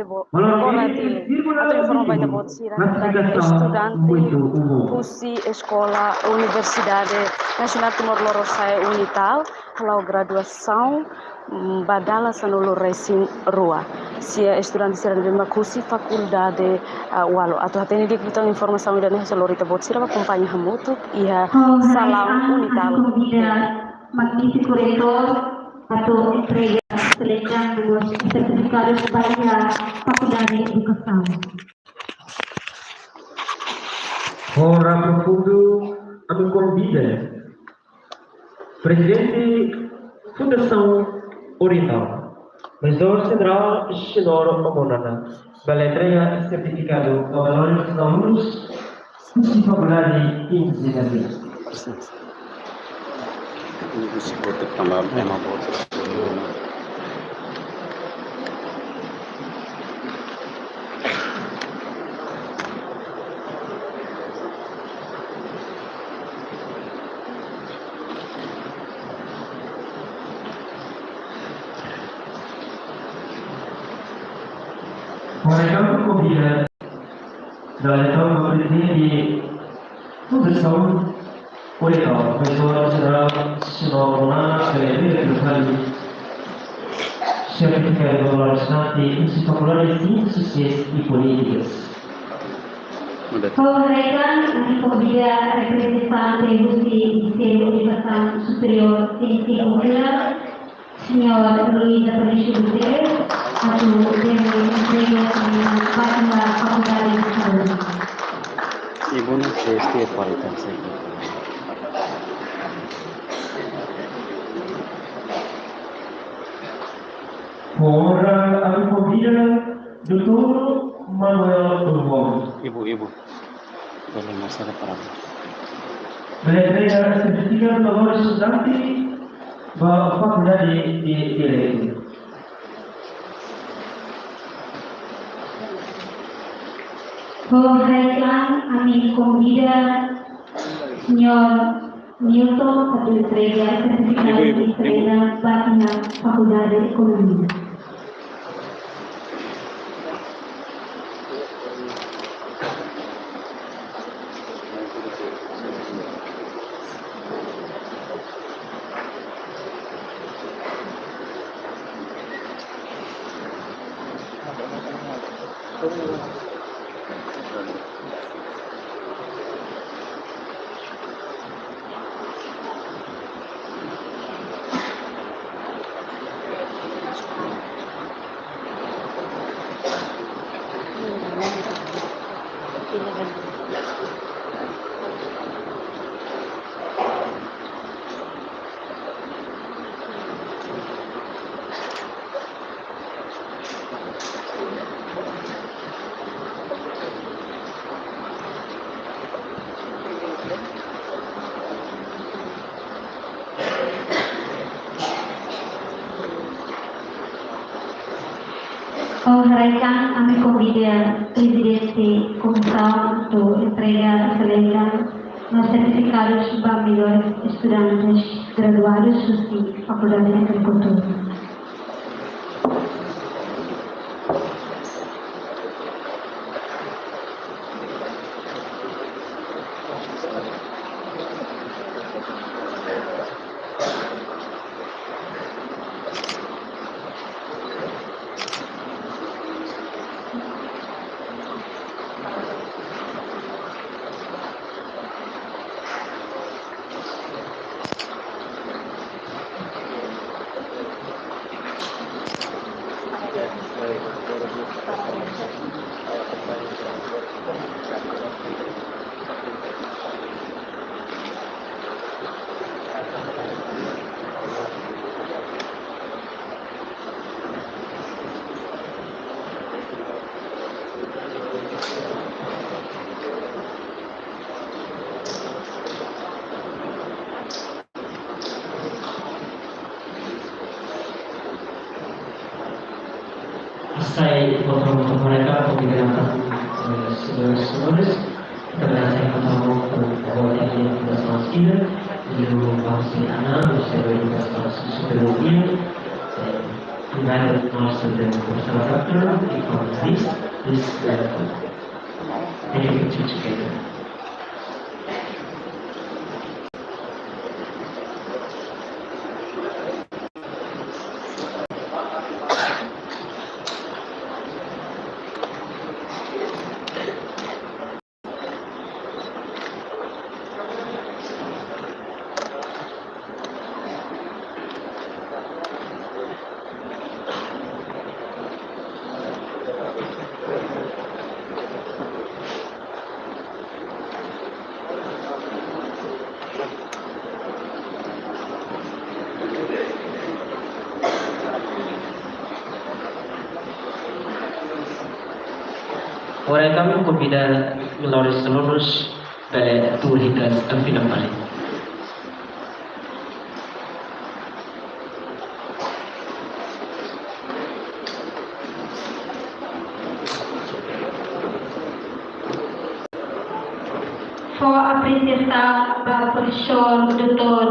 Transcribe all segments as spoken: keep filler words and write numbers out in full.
Bo-, Konadir, atu informa ba ita-boot sira katak estudante husi eskola Universidade Nasionál Timor Lorosa'e, UNITAL, hala'o graduasaun, mm, ba dala sanulu-resin-rua. Sira estudante sira ne'ebé mak husi fakuldade, ah, ualu. Atu hatene di'ak liután informasaun ida-ne'e, ha'u sei lori ita-boot sira ba akompaña hamutuk iha salaun UNITAL. Magnífiku Reitór, atu entrega selekan no mós sertifikadu ba iha Fakuldade Edukasaun. Ho raga profundu, ami konvida Prezidente Fundasaun UNITAL, Major Jenerál Señór Omo Nana, ba entrega sertifikadu ba valores alunos husi Fakuldade Enjeñaria. Agora, entaun, konvida, dala entaun, ba Prezidente Fundasaun UNITAL, Major Jenerál Señór Omo Nana, ba entrega sertifikadu ba valores alunos husi Fakuldade Siénsias Sosiais i Polítikas. Ho haraik-an, ami konvida reprezentante husi Ministériu Edukasaun Superiór, Siénsia i Kultura, Señór Luís Aparício Guterres, atu entrega selekan ba iha Fakuldade Edukasaun. Ibu na sesti kualitas saya. Agora, ami konvida Doutór Manuel Durmon. Ibu, ibu. Bele masa ke para. Bele entrega sertifikadu ba valores estudante ba Fakuldade de Direitu. Ho haraik-an, ami konvida Señór Newton atu entrega sertifikadu, ibu, ibu, ibu, entrega ba iha Fakuldade Ekonomia. Ho haraik-an, ami konvida Prezidente Komisaun atu entrega selekan no sertifikadus ba melhores estudantes graduadus husi Fakuldade Agrikultura. Hasai foto-foto mereka, pembicaraan, eh, saudara-saudara. Kita berhasil ketemu, eh, bahwa ini adalah salah satu, di rumah si anak, di rumah si anak, eh, Invited most of the Salvador, if on this, this level. Thank you, teacher. Agora ami konvida Loris Lourdes bele tuur hikas fila fali. Fó apresiasaun ba Profesór doutór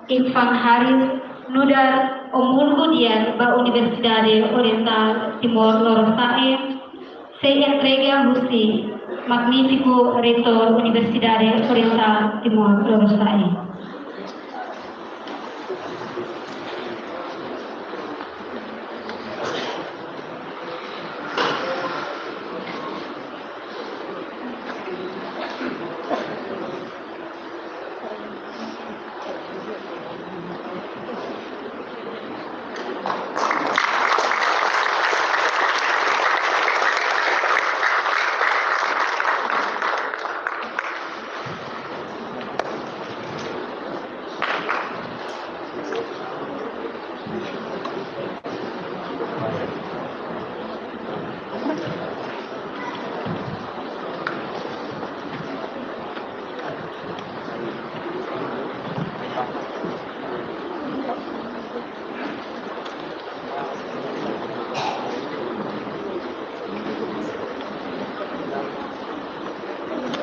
Irfan Haris, nu'udar Omulgu Di'ak ba Universidade Orientál Timor Lorosa'e, sei entrega husi magnífiku Reitór Universidade Orientál Timor Lorosa'e.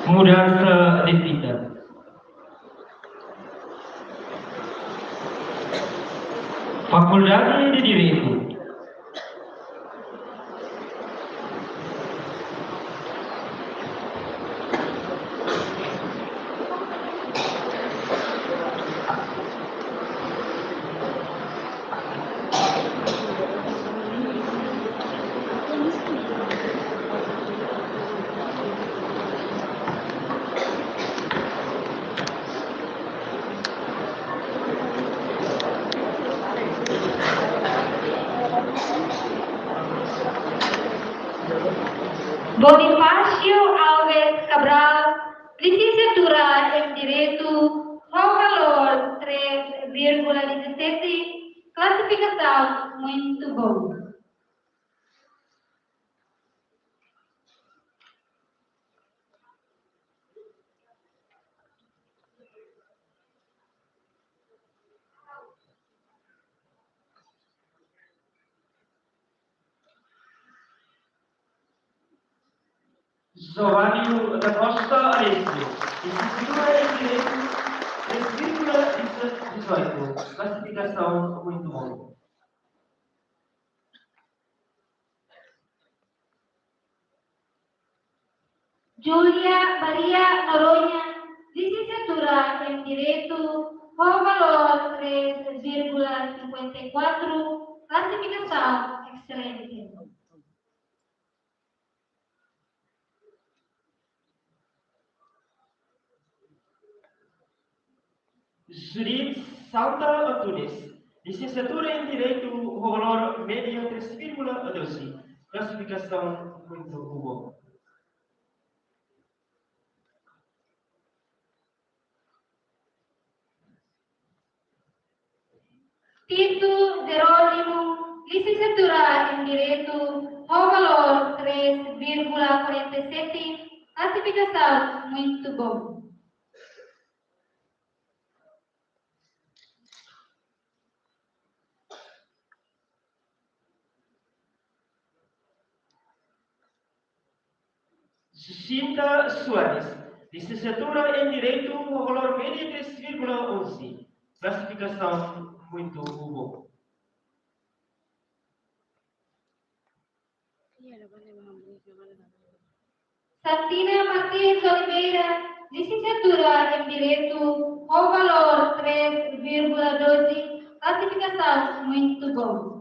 Mudansa de fita. Fakuldade de Direitu. Bonifácio Alves Cabral, lisensiatura em Direitu, ho valór três vírgula dezassete, klasifikasaun muito bom. Giovanni da Costa Alessio, lisensiatura em Direitu, três vírgula dezoito, klasifikasaun muito bom. Júlia Maria Noronha, lisensiatura em Direitu, ho valór três vírgula cinquenta e quatro, klasifikasaun excelente. Judith Santa Antunes, lisensiatura em Direitu, ho valór médiu três vírgula doze, klasifikasaun muito bom. Tito Jerónimo, lisensiatura em Direitu, ho valór três vírgula quarenta e sete, klasifikasaun muito bom. Jacinta Soares, lisensiatura em Direitu, ho valór médiu três vírgula onze, klasifikasaun muito bom. Santina Martins Oliveira, licenciatura em Direito, ho valór três vírgula doze, klasifikasaun muito bom.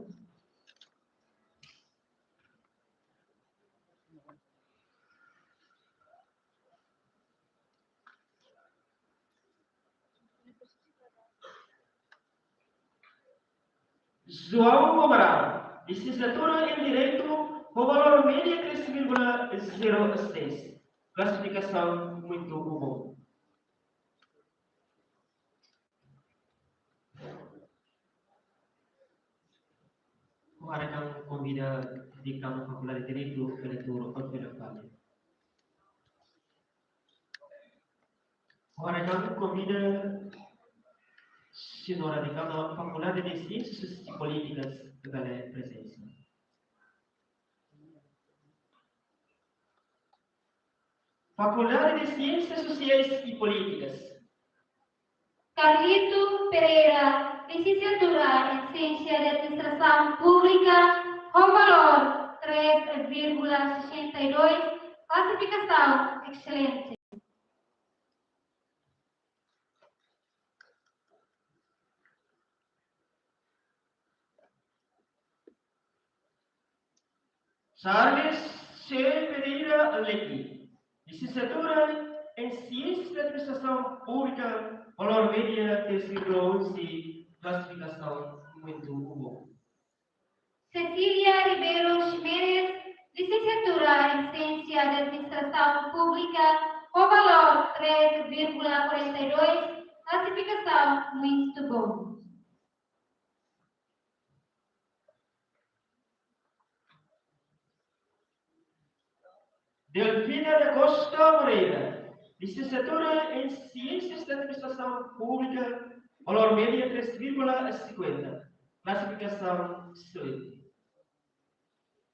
João Amaral, licenciatura em Direito, ho valór média três vírgula zero seis. Klasifikasaun muito bom. Ho haraik ha'u konvida dekanu Fakuldade Direitu, Reitór Alfredo Fale. Ho haraik ha'u konvida señora dekana Fakuldade de Siénsias Polítikas, bele prezensa. Fakuldade de Siénsias Sosiais i Polítikas. Carlito Pereira, licenciatura em Ciência de Administração Pública, ho valór três vírgula sessenta e dois, klasifikasaun excelente. Charles C. Pereira Leque, licenciatura em Ciências da Administração Pública, valór média três vírgula onze, klasifikasaun muito bom. Cecília Ribeiro Ximenes, licenciatura em Ciência da Administração Pública, ho valór três vírgula quarenta e dois, klasifikasaun muito bom. Delfina da Costa Moreira, licenciatura em Ciências da Administração Pública, valór média três vírgula cinquenta, klasifikasaun excelente.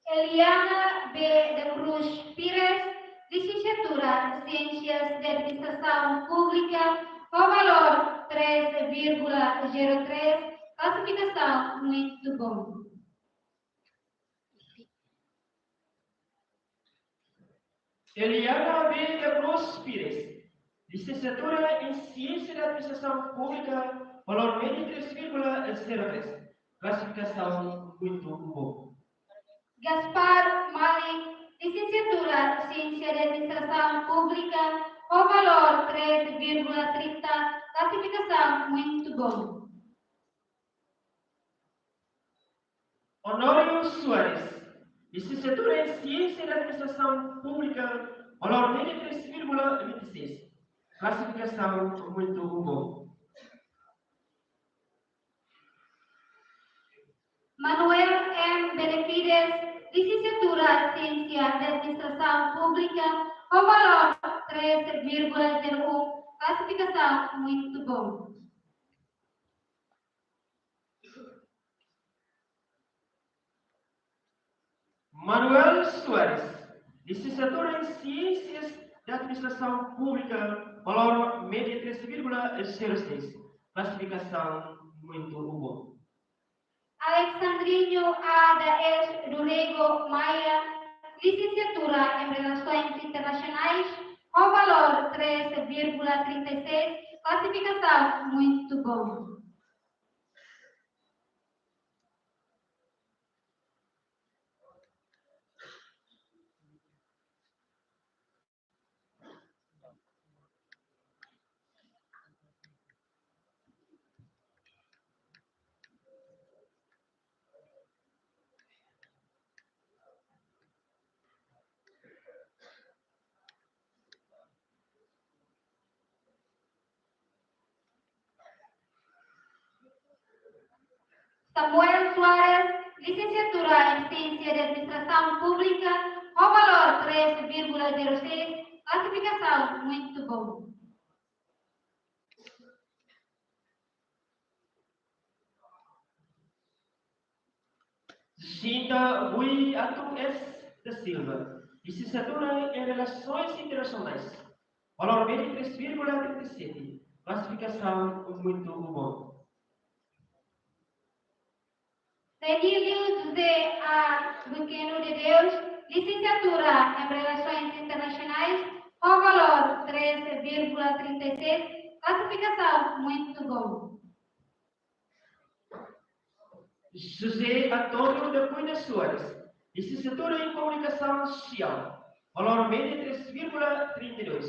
Eliana B. da Cruz Pires, licenciatura em Ciências de Administração Pública, ho valór três vírgula zero três, klasifikasaun muito bom. Eliana B. da Cruz Pires, licenciatura em Ciência da Administração Pública, valór média três vírgula zero três, klasifikasaun muito bom. Gaspar Malik, licenciatura em Ciência da Administração Pública, ho valór três vírgula trinta, klasifikasaun muito bom. Honório Soares, licenciatura em Ciência da Administração Pública, valór média três vírgula vinte e seis, klasifikasaun muito bom. Manuel M. Benefides, licenciatura em Ciência da Administração Pública, ho valór três vírgula zero um, klasifikasaun muito bom. Manuel Soares, licenciatura em Ciências da Administração Pública, valór média três vírgula zero seis, klasifikasaun muito bom. Alexandrinho A. da Es do Rego Maia, licenciatura em Relações Internacionais, ho valór três vírgula trinta e seis, klasifikasaun muito bom. Samuel Soares, licenciatura em Ciência de Administração Pública, ho valór três vírgula zero seis, klasifikasaun muito bom. Jacinta Rui Artur S. da Silva, licenciatura em Relações Internacionais, valór média três vírgula trinta e sete, klasifikasaun muito bom. Danilo José A. Pequeno de Deus, Licenciatura em Relações Internacionais, ho valór três vírgula trinta e seis, klasifikasaun muito bom. José António da Cunha Soares, licenciatura em Comunicação Social, valór média três vírgula trinta e dois,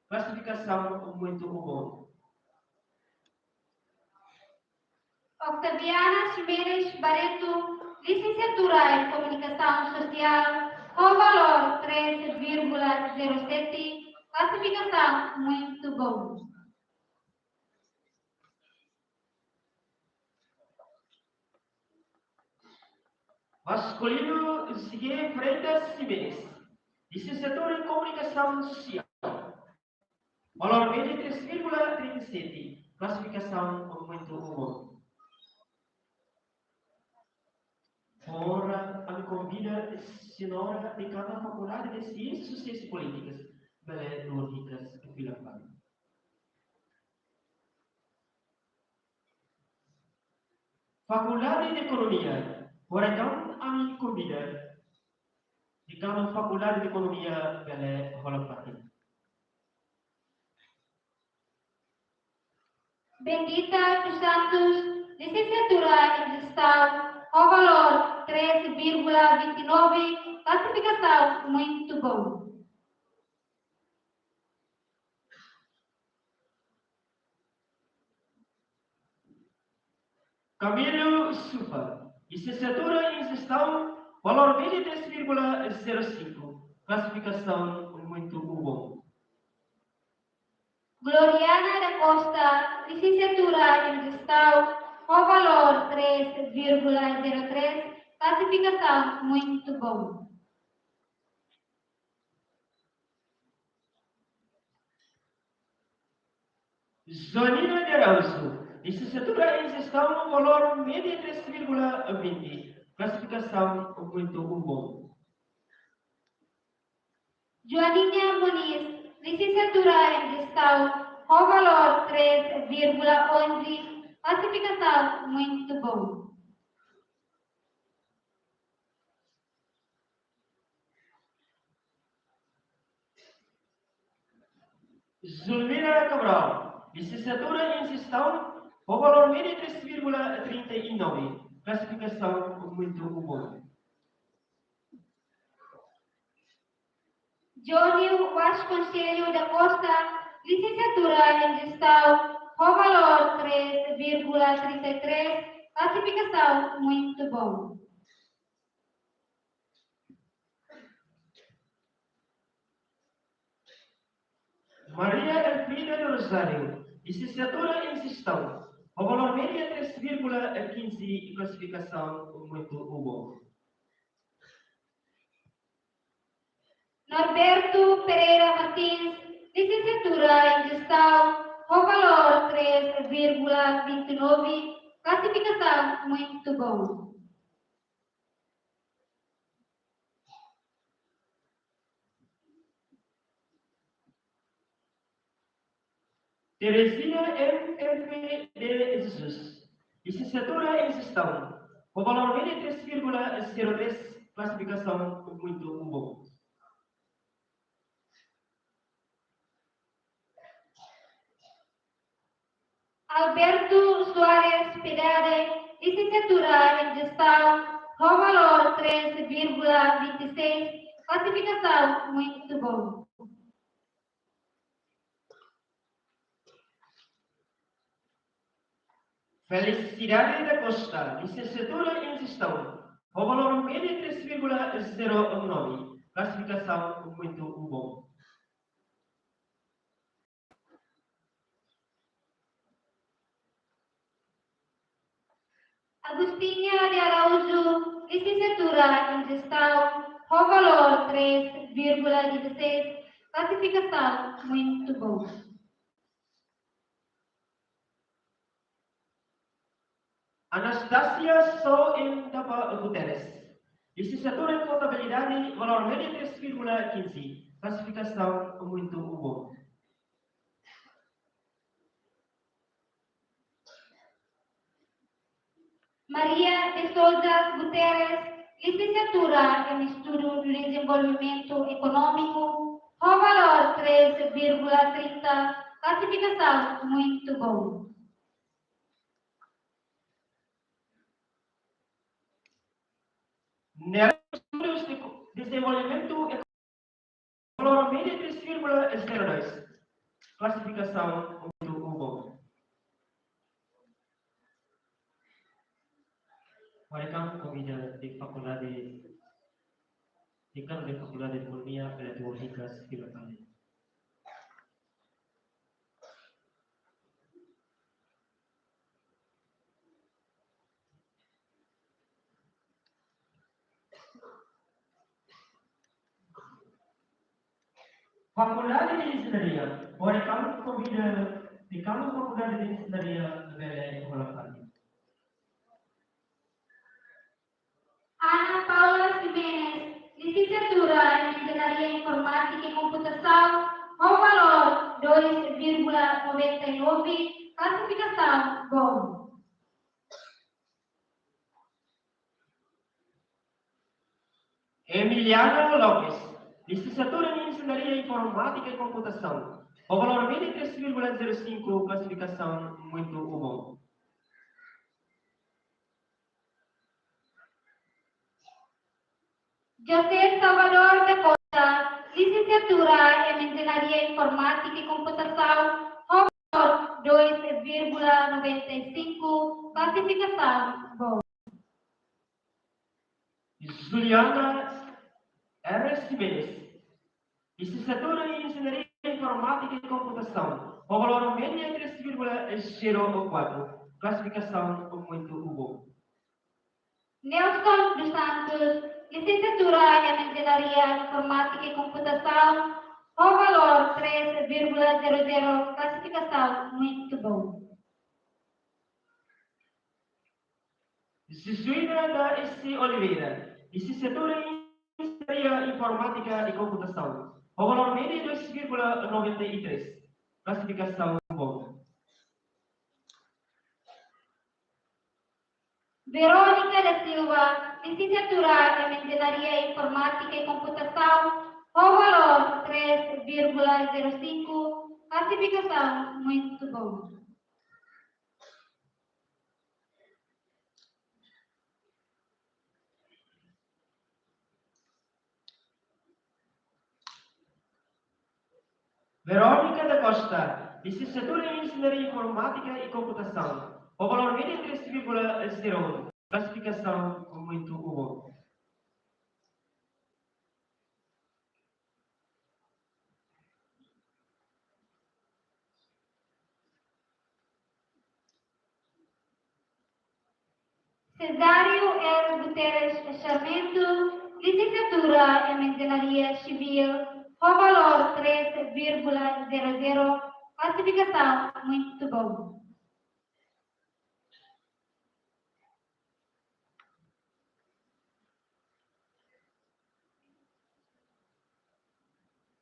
klasifikasaun muito bom. Octaviana Ximenes Barreto, licenciatura em Comunicação Social, ho valór três vírgula zero sete, klasifikasaun muito bom. Vasculino Sigue Freitas Ximenes, licenciatura em Comunicação Social, valór média três vírgula trinta e sete, klasifikasaun muito bom. Agora, ami konvida señora dekana Fakuldade de Siénsias Sosiais i Polítikas, bele loron hikas fila fali. Fakuldade de Ekonomia, agora ami konvida dekana Fakuldade de Ekonomia, bele hola parte. Bendita dos Santos, licenciatura em Gestão, ho valór três vírgula vinte e nove, klasifikasaun muito bom. Camilo Sufa, licenciatura em Gestão, valór média três vírgula zero cinco, klasifikasaun muito bom. Gloriana da Costa, licenciatura em Gestão, ho valór três vírgula zero três, klasifikasaun muito bom. Joanina de Araújo, licenciatura em Gestão, valór média três vírgula vinte, klasifikasaun muito bom. Joaninha Moniz, licenciatura em Gestão, ho valór três vírgula onze, klasifikasaun muito bom. Zulmira Cabral, licenciatura em Gestão, ho valór média três vírgula trinta e nove, klasifikasaun muito bom. Johnny Vasconcelos da Costa, licenciatura em Gestão, ho valór três vírgula trinta e três, klasifikasaun muito bom. Maria Elfrida do Rosário, licenciatura em Gestão, ho valór média três vírgula quinze, klasifikasaun muito bom. Norberto Pereira Martins, licenciatura em Gestão, ho valór três vírgula vinte e nove, klasifikasaun muito bom. Terezinha M F de Jesus, licenciatura em Gestão, ho valór média três vírgula zero três, klasifikasaun muito bom. Alberto Soares Piedade, licenciatura em Gestão, ho valór três vírgula vinte e seis, klasifikasaun muito bom. Felicidade da Costa, licenciatura em Gestão, ho valór média três vírgula zero nove, klasifikasaun muito bom. Agostinha de Araújo, licenciatura em Gestão, ho valór três vírgula dezasseis, klasifikasaun muito bom. Anastasia Soen Tapa Guterres, licenciatura em Contabilidade, valór média três vírgula quinze, klasifikasaun muito bom. Maria de Souza Guterres, Lisensiatura em Estudo do Desenvolvimento Económico, ho valór três vírgula trinta, klasifikasaun muito bom. Ne'e Estudos de Desenvolvimento Económico, valór médiu três vírgula zero dois, klasifikasaun muito bom. Agora, entaun, konvida de fakuldade, dekanu de Fakuldade de Ekonomia, Bela Dua Ricas, fila fali. Fakuldade de Enjeñaria, agora, entaun, konvida dekanu Fakuldade de Enjeñaria, Bela Dua Ricas. Ana Paula Ximenes, lisensiatura em Engenharia Informática e Computação, ho valór dois vírgula noventa e nove, classificação bom. Emiliano Lopes, lisensiatura em Engenharia Informática e Computação, ho valór médiu três vírgula zero cinco, classificação muito bom. José Salvador da Costa, lisensiatura em Engenharia Informática e Computação, ho valór dois vírgula noventa e cinco, classificação bom. Juliana R. Ximenes, lisensiatura em Engenharia Informática e Computação, ho valór médiu três vírgula zero quatro, classificação muito bom. Nelson dos Santos, lisensiatura em Engenharia Informática e Computação, ho valór três vírgula zero zero, classificação muito bom. Jesuína da S. Oliveira, lisensiatura em Engenharia Informática e Computação, ho valór médiu dois vírgula noventa e três, classificação bom. Verónica da Silva, lisensiatura em Engenharia Informática e Computação, ho valór três vírgula zero cinco, classificação muito bom. Verónica da Costa, lisensiatura em Engenharia Informática e Computação, ho valór médiu três vírgula zero um, classificação muito bom. Cesário R. Guterres Sarmento, lisensiatura em Engenharia Civil, ho valór três vírgula zero zero, classificação muito bom.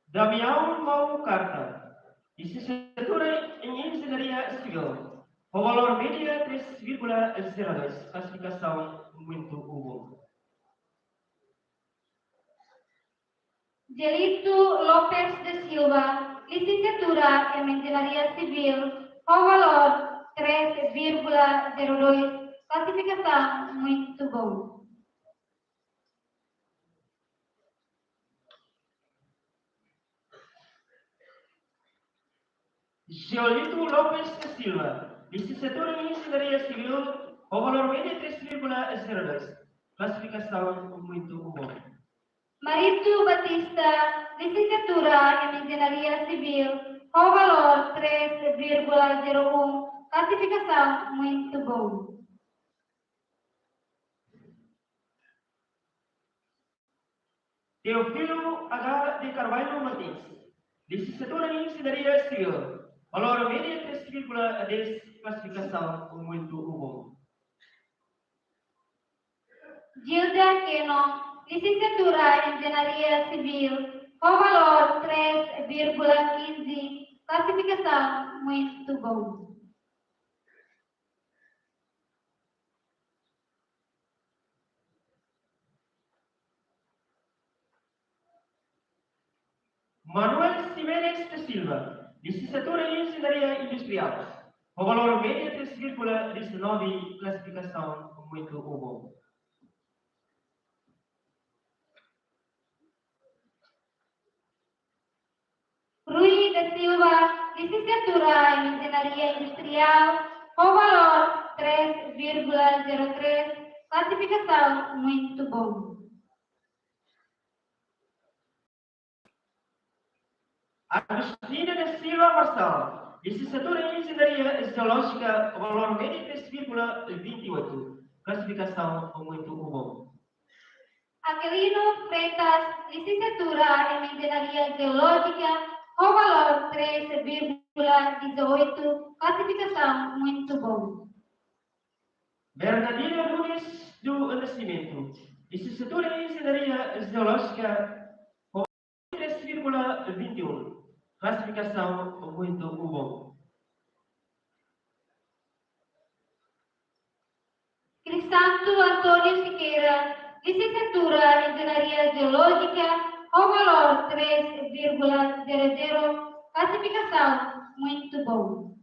Damião Mau Carta, lisensiatura em Engenharia Civil, ho valór médiu três vírgula zero dois, classificação muito bom. Gelito Lopes da Silva, lisensiatura em Engenharia Civil, ho valór três vírgula zero dois, classificação muito bom. Geolito Lopes da Silva, lisensiatura em Engenharia Civil, ho valór médiu três vírgula zero dois, classificação muito bom. Marito Batista, lisensiatura em Engenharia Civil, ho valór três vírgula zero um, classificação muito bom. Teófilo H. de Carvalho Martins, lisensiatura em Engenharia Civil, valór médiu três vírgula dez, classificação muito bom. Gilda Keno, lisensiatura em Engenharia Civil, ho valór três vírgula quinze, classificação muito bom. Manuel Ximenes da Silva, licenciatura em Engenharia Industrial, ho valór média três vírgula dezanove, classificação muito bom. Rui da Silva, licenciatura em Engenharia Industrial, ho valór três vírgula zero três, classificação muito bom. Agostina da Silva Marçal, licenciatura em Engenharia Geológica, valór média três vírgula vinte e oito, classificação muito bom. Aquilino Freitas, licenciatura em Engenharia Geológica, ho valór três vírgula dezoito, classificação muito bom. Bernardino Nunes do Nascimento, licenciatura em Engenharia Geológica, três vírgula vinte e um, classificação muito bom. Crisanto António Sequeira, licenciatura em Engenharia Geológica, ho valór três vírgula zero zero, classificação muito bom.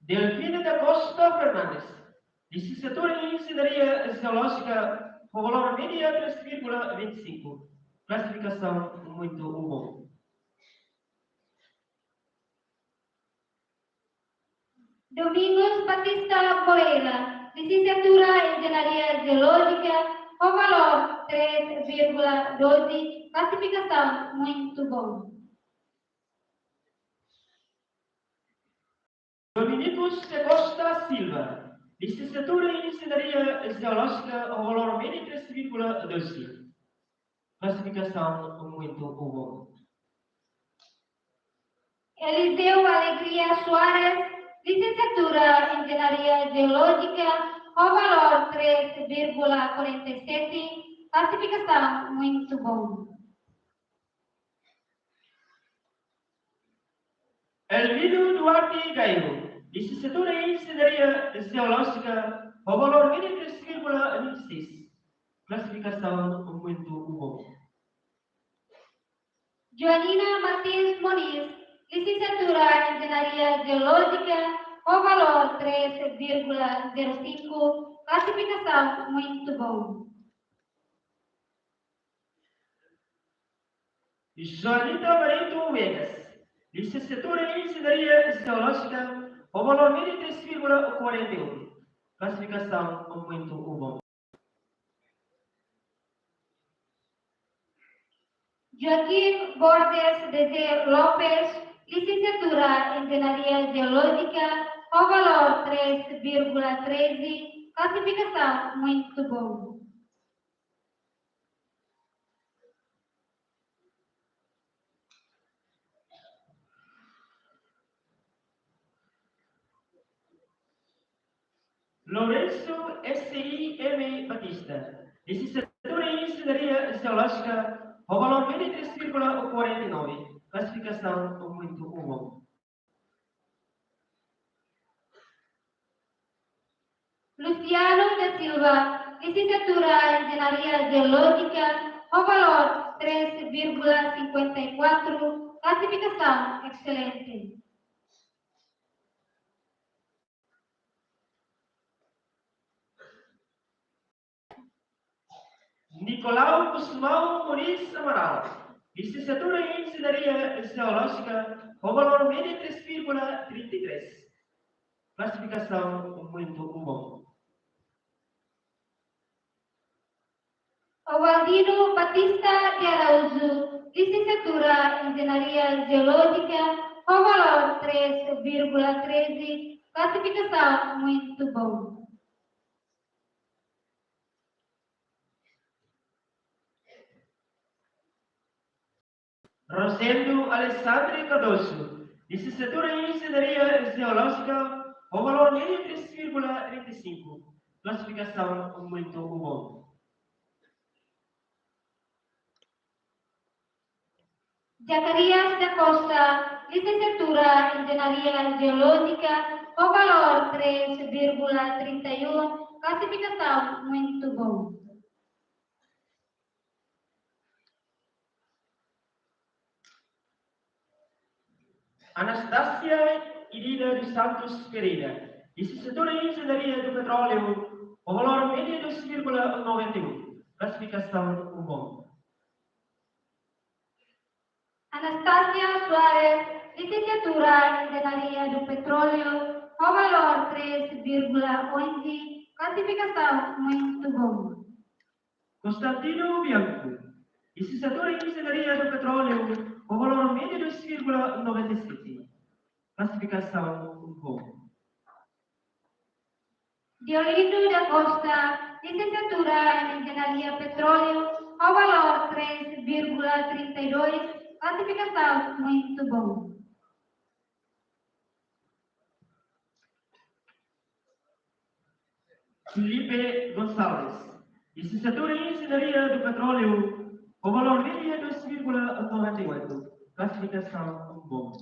Delfina da Costa Fernandes, licenciatura em Engenharia Geológica, ho valór média três vírgula vinte e cinco, classificação muito bom. Domingos Batista Moreira, licenciatura em Engenharia Geológica, ho valór três vírgula doze, classificação muito bom. Dominico da Costa Silva, licenciatura em Engenharia Geológica, ho valór média três vírgula doze, classificação muito bom. Eliseu Alegria Soares, licenciatura em Engenharia Geológica, ho valór três vírgula quarenta e sete, classificação muito bom. Elvino Duarte Gaio, licenciatura em Engenharia Geológica, ho valór média três vírgula vinte e seis, classificação muito bom. Joanina Martins Moniz, licenciatura em Engenharia Geológica, ho valór três vírgula zero cinco, classificação muito bom. Joanita Barreto Viegas, licenciatura em Engenharia Geológica, ho valór média três vírgula quarenta e um, classificação muito bom. Joaquim Borges de Lopes, licenciatura em Engenharia Geológica, ho valór três vírgula treze, classificação muito bom. Lourenço S I M Batista, licenciatura em Engenharia Geológica, ho valór média três vírgula quarenta e nove, classificação muito bom. Luciano da Silva, licenciatura em Engenharia Geológica, ho valór três vírgula cinquenta e quatro, classificação excelente. Nicolau Gusmão Moniz Amaral, licenciatura em Engenharia Geológica, ho valór média três vírgula trinta e três, classificação muito bom. Ovaldino Batista de Araújo, licenciatura em Engenharia Geológica, ho valór três vírgula treze, classificação muito bom. Rosendo Alexandre Cardoso, licenciatura em Engenharia Geológica, ho valór média três vírgula trinta e cinco, classificação muito bom. Zacarias da Costa, licenciatura em Engenharia Geológica, ho valór três vírgula trinta e um, classificação muito bom. Anastasia Idina dos Santos Pereira, licenciatura em Engenharia do Petróleo, com valor médio dois vírgula noventa e um, classificação um bom. Anastasia Soares, licenciatura em Engenharia do Petróleo, com valor três vírgula onze, classificação muito bom. Constantino Bianco, licenciatura em Engenharia do Petróleo, com valor médio dois vírgula noventa e sete, classificação um bom. Deolindo da Costa, licenciatura em Engenharia Petróleo, com valor três vírgula trinta e dois, classificação muito bom. Felipe Gonçalves, licenciatura em Engenharia do Petróleo, com valor médio dois vírgula noventa e oito, classificação um bom.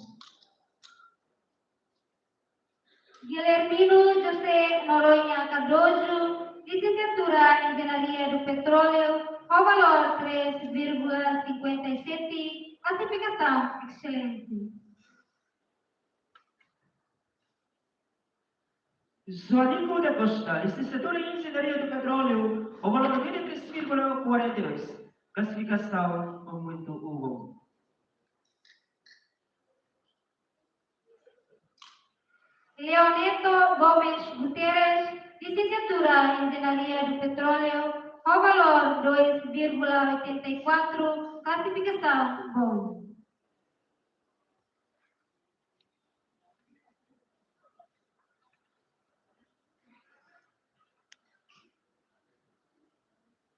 Guilhermino José Noronha Cardoso, licenciatura em Engenharia do Petróleo, com valor três vírgula cinquenta e sete, classificação excelente. Joanico da Costa, licenciatura em Engenharia do Petróleo, com valor médio três vírgula quarenta e dois, classificação muito bom. Leoneto Gomes Guterres, licenciatura em Engenharia do Petróleo, com valor dois vírgula oitenta e quatro, classificação bom.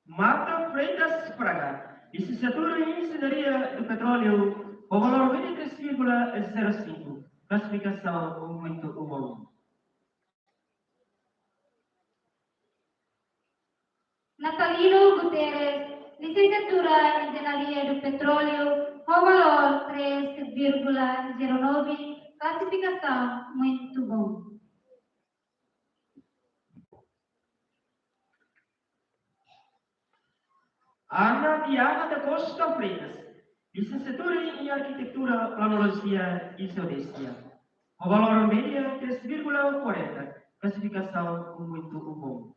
Marta Freitas Fraga, licenciatura em Engenharia do Petróleo, com valor vinte e três vírgula zero cinco, classificação muito bom. Natalino Guterres, licenciatura em Engenharia do Petróleo, com valor três vírgula zero nove, classificação muito bom. Ana Diana da Costa Freitas, licenciatura em Arquitetura, Planologia e Geodesia, com valor médio três vírgula quarenta, classificação muito bom.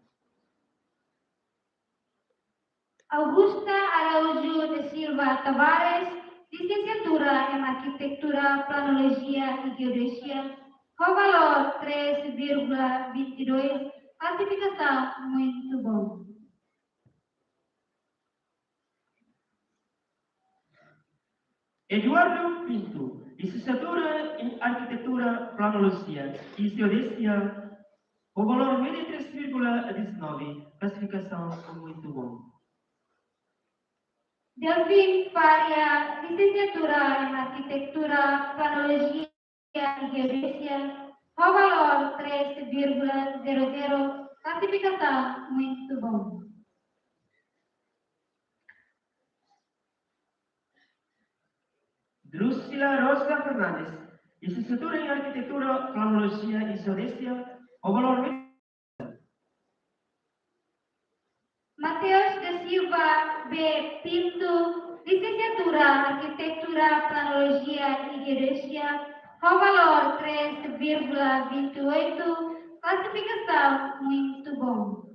Augusta Araújo da Silva Tavares, licenciatura em Arquitetura, Planologia e Geodesia, com valor três vírgula vinte e dois, classificação muito bom. Eduardo Pinto, licenciatura em Arquitetura, Planologia e Geodesia, com valor médio três vírgula dezanove, classificação muito bom. Delfim Faria, licenciatura em Arquitetura, Planologia e Geodesia, com valor três vírgula zero zero, classificação muito bom. Drusila Rosa Fernandes, licenciatura em Arquitetura, Planologia e Geodesia, com valor médio. Mateus da Silva B Pinto, licenciatura Arquitetura, Planologia e Geodesia, com valor três vírgula vinte e oito, classificação muito bom.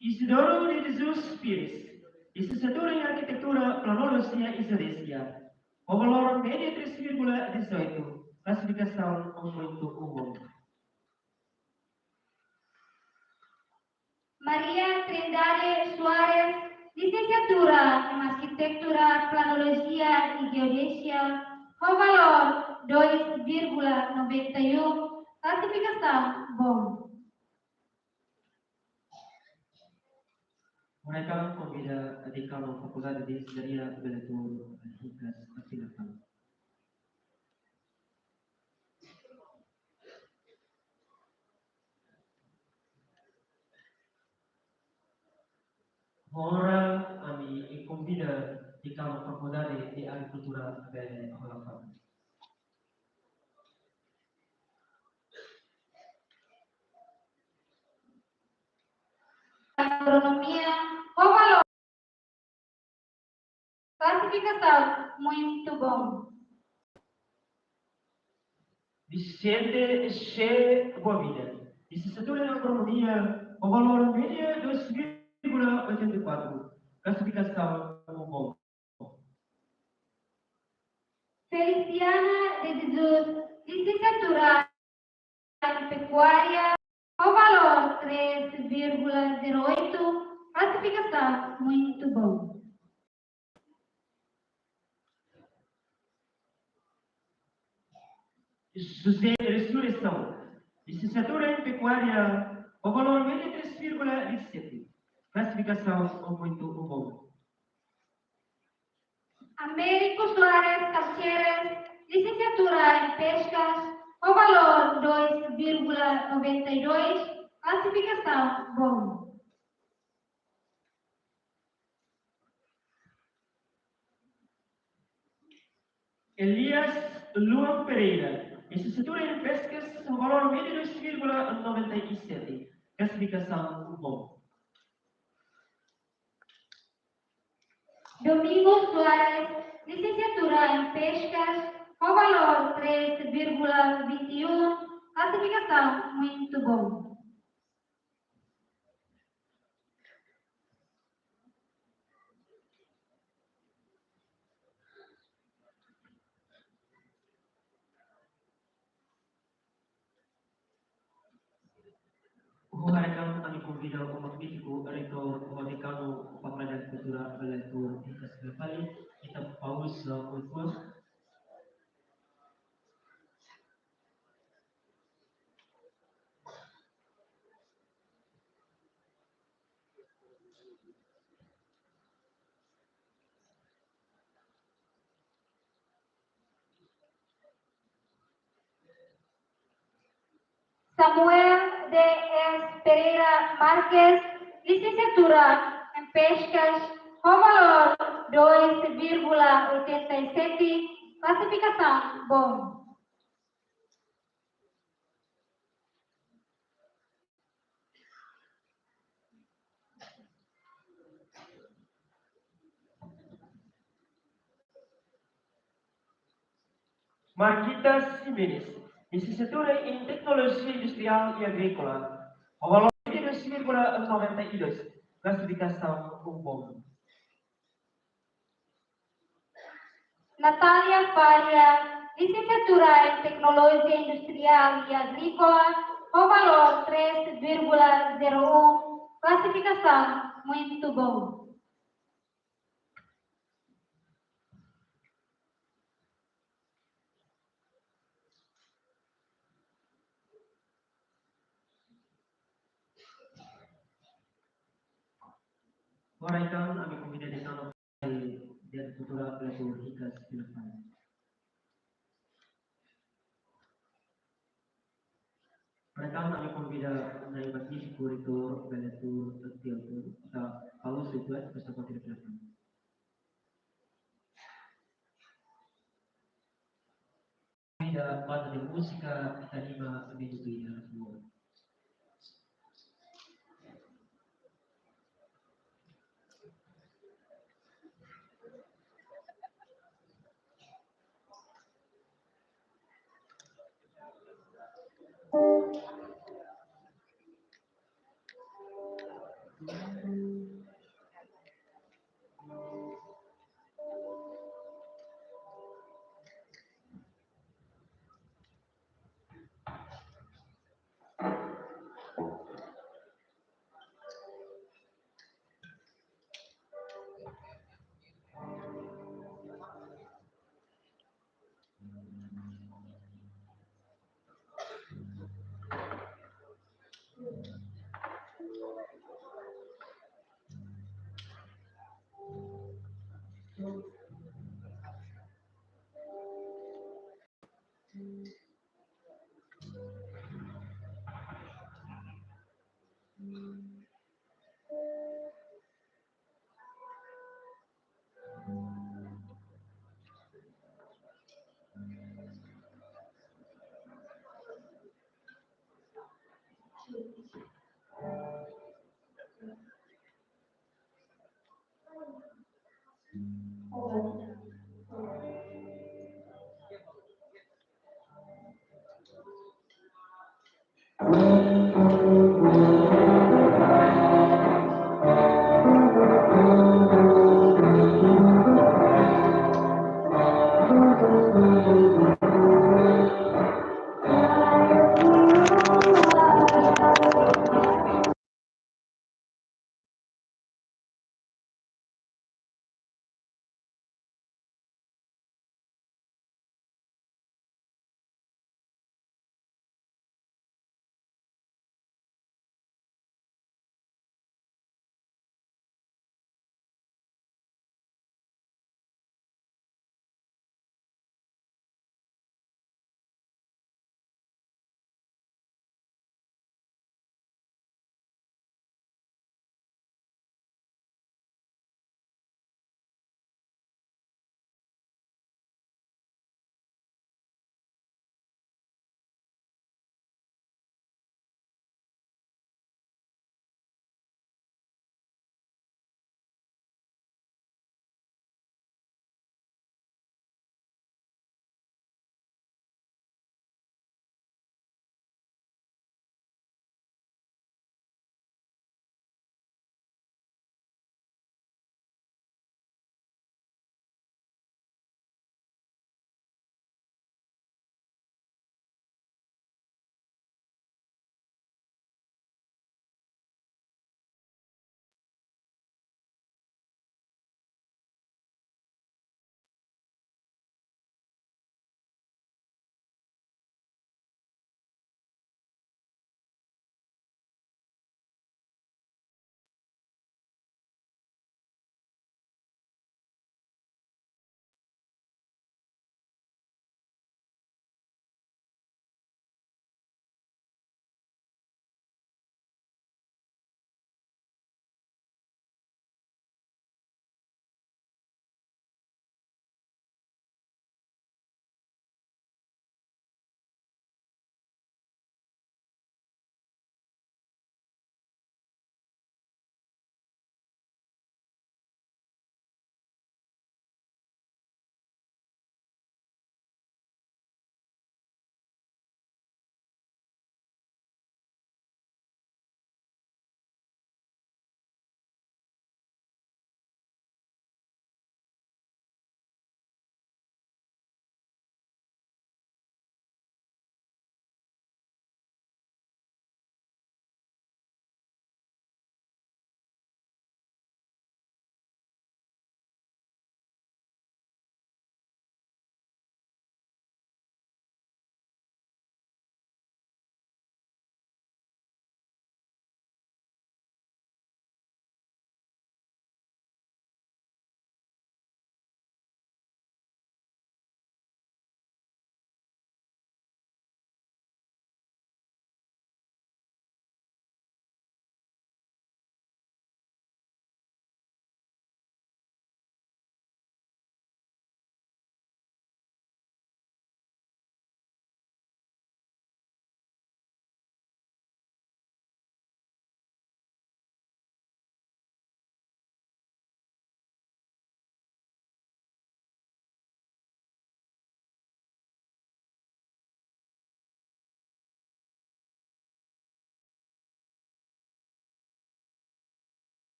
Isidoro de Jesus Pires, licenciatura em Arquitetura, Planologia e Geodesia, com valor médio três vírgula dezoito, classificação muito bom. Maria Trindade Soares, licenciatura em Arquitetura, Planologia e Geodesia, com valor dois vírgula noventa e um, classificação bom. Mereka konvida dekan Fakuldade de Engenharia Beletur Hikas Afilakan. Agora ami konvida dekan Fakuldade de Agrikultura bele hola fali. Agronomia, com valor Classificação, muito bom. Vicente C. Boavida, licenciatura em Agronomia, ho valór média dois vírgula oitenta e quatro. Classificação, bom. Feliciana de Jesus, licenciatura em Pecuária, ho valór três vírgula zero oito, classificação, muito bom. José Resurreição, licenciatura em Pecuária, ho valór média três vírgula vinte e sete. Classificação, muito bom. Américo Soares Caceres, licenciatura em Pescas, ho valór dois vírgula noventa e dois, classificação, bom. Elias Luan Pereira, licenciatura em Pescas, ho valór média dois vírgula noventa e sete, classificação, bom. Domingos Soares, licenciatura em Pescas, ho valór três vírgula vinte e um, classificação, muito bom. Ho haraik an, ami konvida ó magnífiku reitór, ó dekanu Fakuldade Agrikultura, bele tuur hikas fali, ita pauza, eh, uitoan. Samuel D S Pereira Marques, licenciatura em Pescas, ho valór dois vírgula oitenta e sete, classificação, bom. Marquita Ximenes, licenciatura em Tecnologia Industrial e Agrícola, ho valór dois vírgula noventa e dois, classificação, bom. Natália Faria, licenciatura em Tecnologia Industrial e Agrícola, ho valór três vírgula zero um, classificação, muito bom. Ho haraik an, ami konvida dekanu Fakuldade Agrikultura bele tuur hikas fila fali. Ho haraik an, ami konvida na'i magnífiku reitór bele tuur tiha uitoan, ita pauza uitoan, depois ita kontinua fila fali. Ida banda de música, ita anima menino do Irã.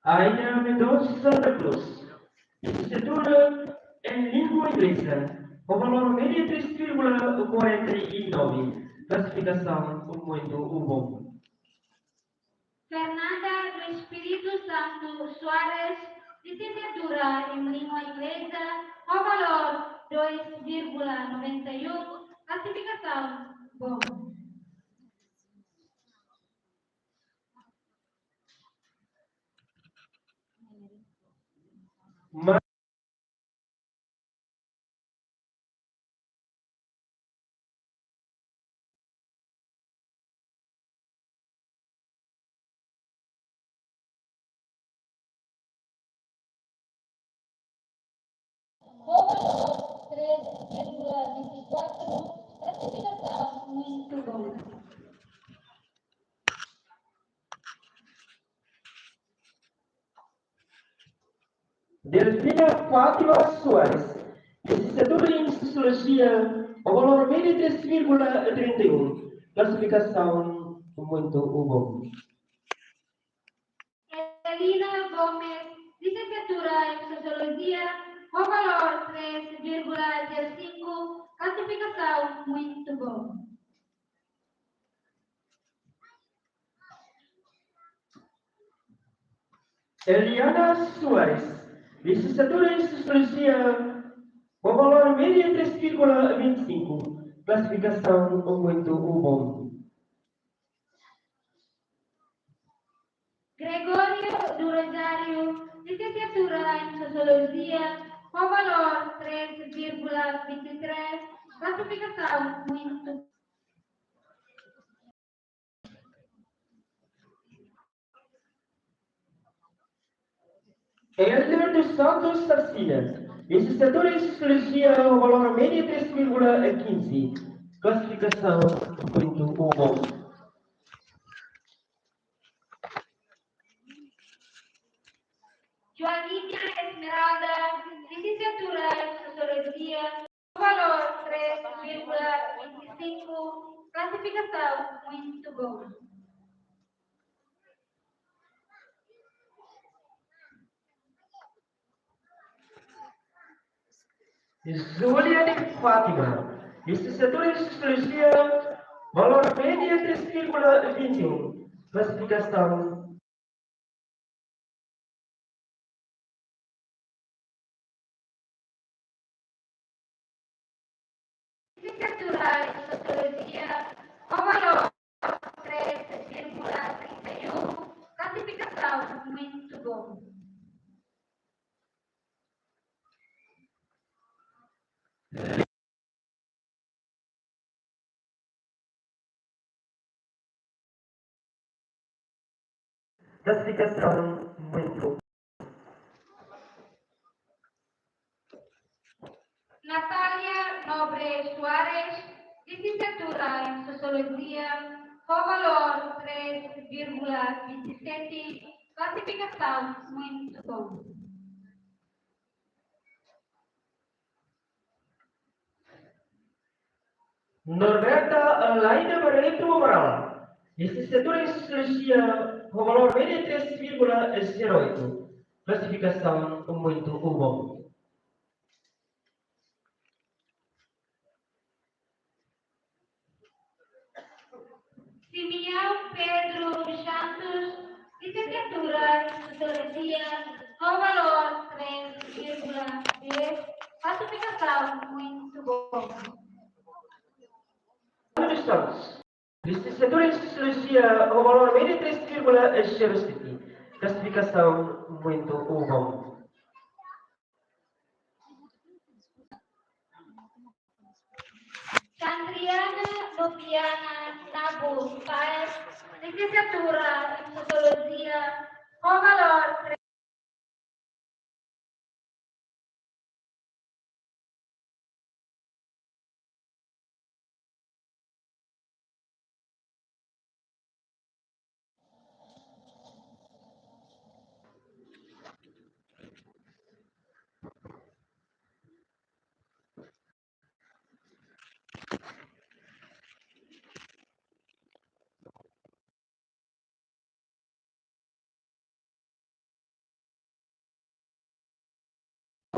Aina Mendonça da Cruz, licenciatura em língua inglesa, ho valór média três vírgula quarenta e nove, classificação muito bom. Fernanda do Espírito Santo Soares, licenciatura em língua inglesa, ho valór dois vírgula noventa e um, classificação bom. Ma- Três vírgula vinte e quatro, classificação muito bom. Delfina Fátima Soares, licenciatura em Sociologia, ho valór média três vírgula trinta e um, classificação muito bom. Evelina Gomes, licenciatura em Sociologia, ho valór três vírgula zero cinco, classificação muito bom. Eliana Soares, licenciatura em Sociologia, ho valór média três vírgula vinte e cinco, classificação muito bom. Gregório do Rosário, licenciatura em Sociologia, ho valór três vírgula vinte e três, classificação muito. Helder dos Santos Sarsina, licenciatura em Sociologia, ho valór média três vírgula quinze, classificação muito bom. Joaninha Esmeralda, licenciatura em Sociologia, valór três vírgula vinte e cinco, classificação muito bom. Júlia de Fátima, licenciatura em Sociologia, valór média três vírgula vinte e um, classificação. Licenciatura em Sociologia, ho valór três vírgula trinta e um, classificação muito bom. Classificação muito. Natália Nobre Soares, licenciatura em Sociologia, ho valór três vírgula vinte e sete, classificação muito bom. Norberta Laina Barreto Amaral, licenciatura em Sociologia, ho valór média três vírgula zero oito, classificação muito bom. Simeão Pedro dos Santos, licenciatura em Sociologia, ho valór três vírgula dez, classificação muito bom. Dos Santos, licenciatura em Sociologia, ho valór média três vírgula zero sete, classificação muito bom. Sandriana Luciana Nabu Paes, licenciatura em Sociologia, ho valór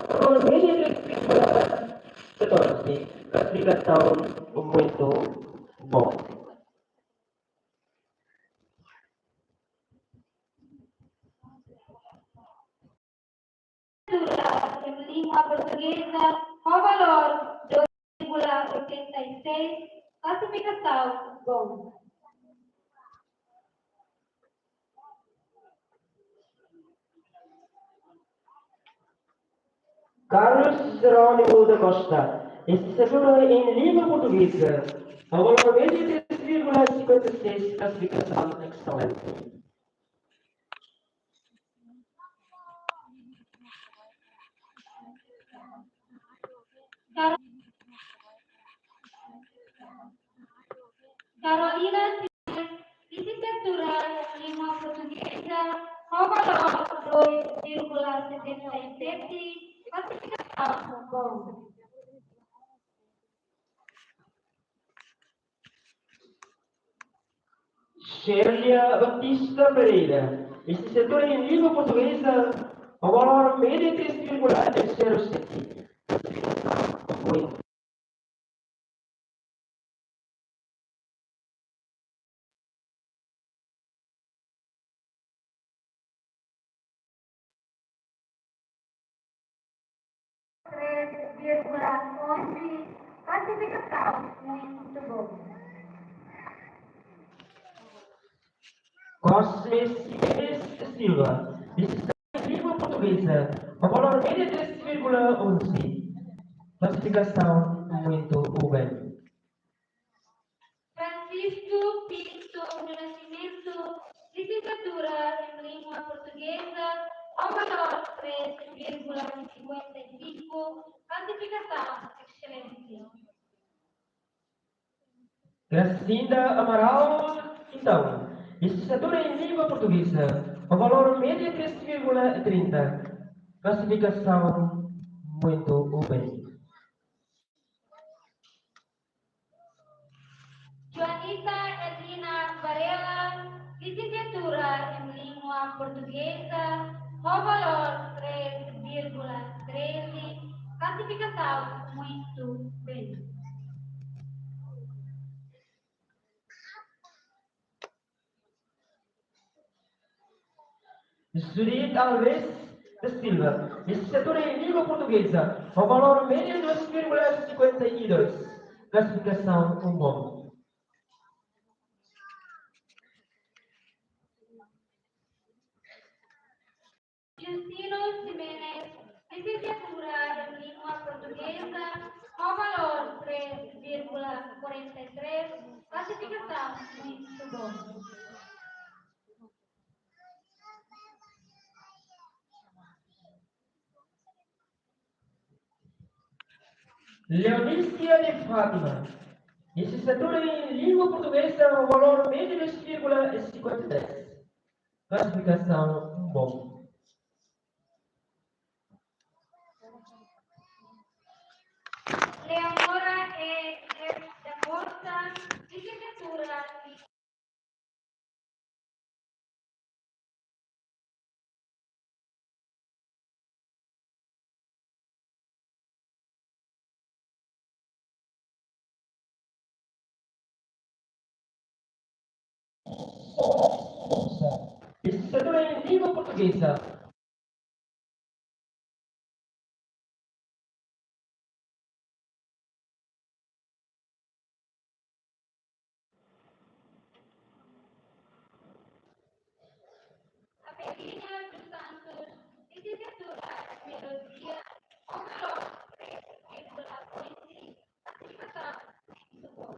Valór média três vírgula catorze, classificação muito bom. Literatura em língua portuguesa, com valor dois vírgula oitenta e seis, classificação bom. Carlos Jerónimo da Costa, licenciatura em língua portuguesa, com valor média três vírgula cinquenta e seis, classificação excelente. Car-, Carolina Siles, licenciatura em língua portuguesa, com valor dois vírgula setenta e sete, classificação bom. Sherlia Batista Pereira, licenciatura em língua portuguesa, com valor média três vírgula zero sete. Três vírgula onze, classificação muito bom. Cosme Ximenes da Silva, licenciatura em língua portuguesa, com valor média três vírgula onze, classificação muito bem. Francisco Pinto do Nascimento, licenciatura em língua portuguesa, com valor três vírgula cinquenta e cinco, classificação excelente. Gracinda Amaral Quintão, licenciatura em língua portuguesa, com valor média três vírgula trinta, classificação muito bem. Joanita Edina Varela, licenciatura em língua portuguesa, com valor três vírgula treze, classificação muito bem. Judith Alves da Silva, licenciatura em língua portuguesa, com valor média dois vírgula cinquenta e dois, classificação um bom. Justino Ximenes, licenciatura em língua portuguesa, com valor três vírgula quarenta e três, classificação muito bom. Leonícia de Fátima, licenciatura em língua portuguesa, valor médio dois vírgula cinquenta e três. Classificação bom. Leonora E. F. da Costa, licenciatura em Licenciatura em língua portuguesa. Avelina dos Santos, licenciatura em Biologia, com valor três vírgula vinte, classificação muito bom.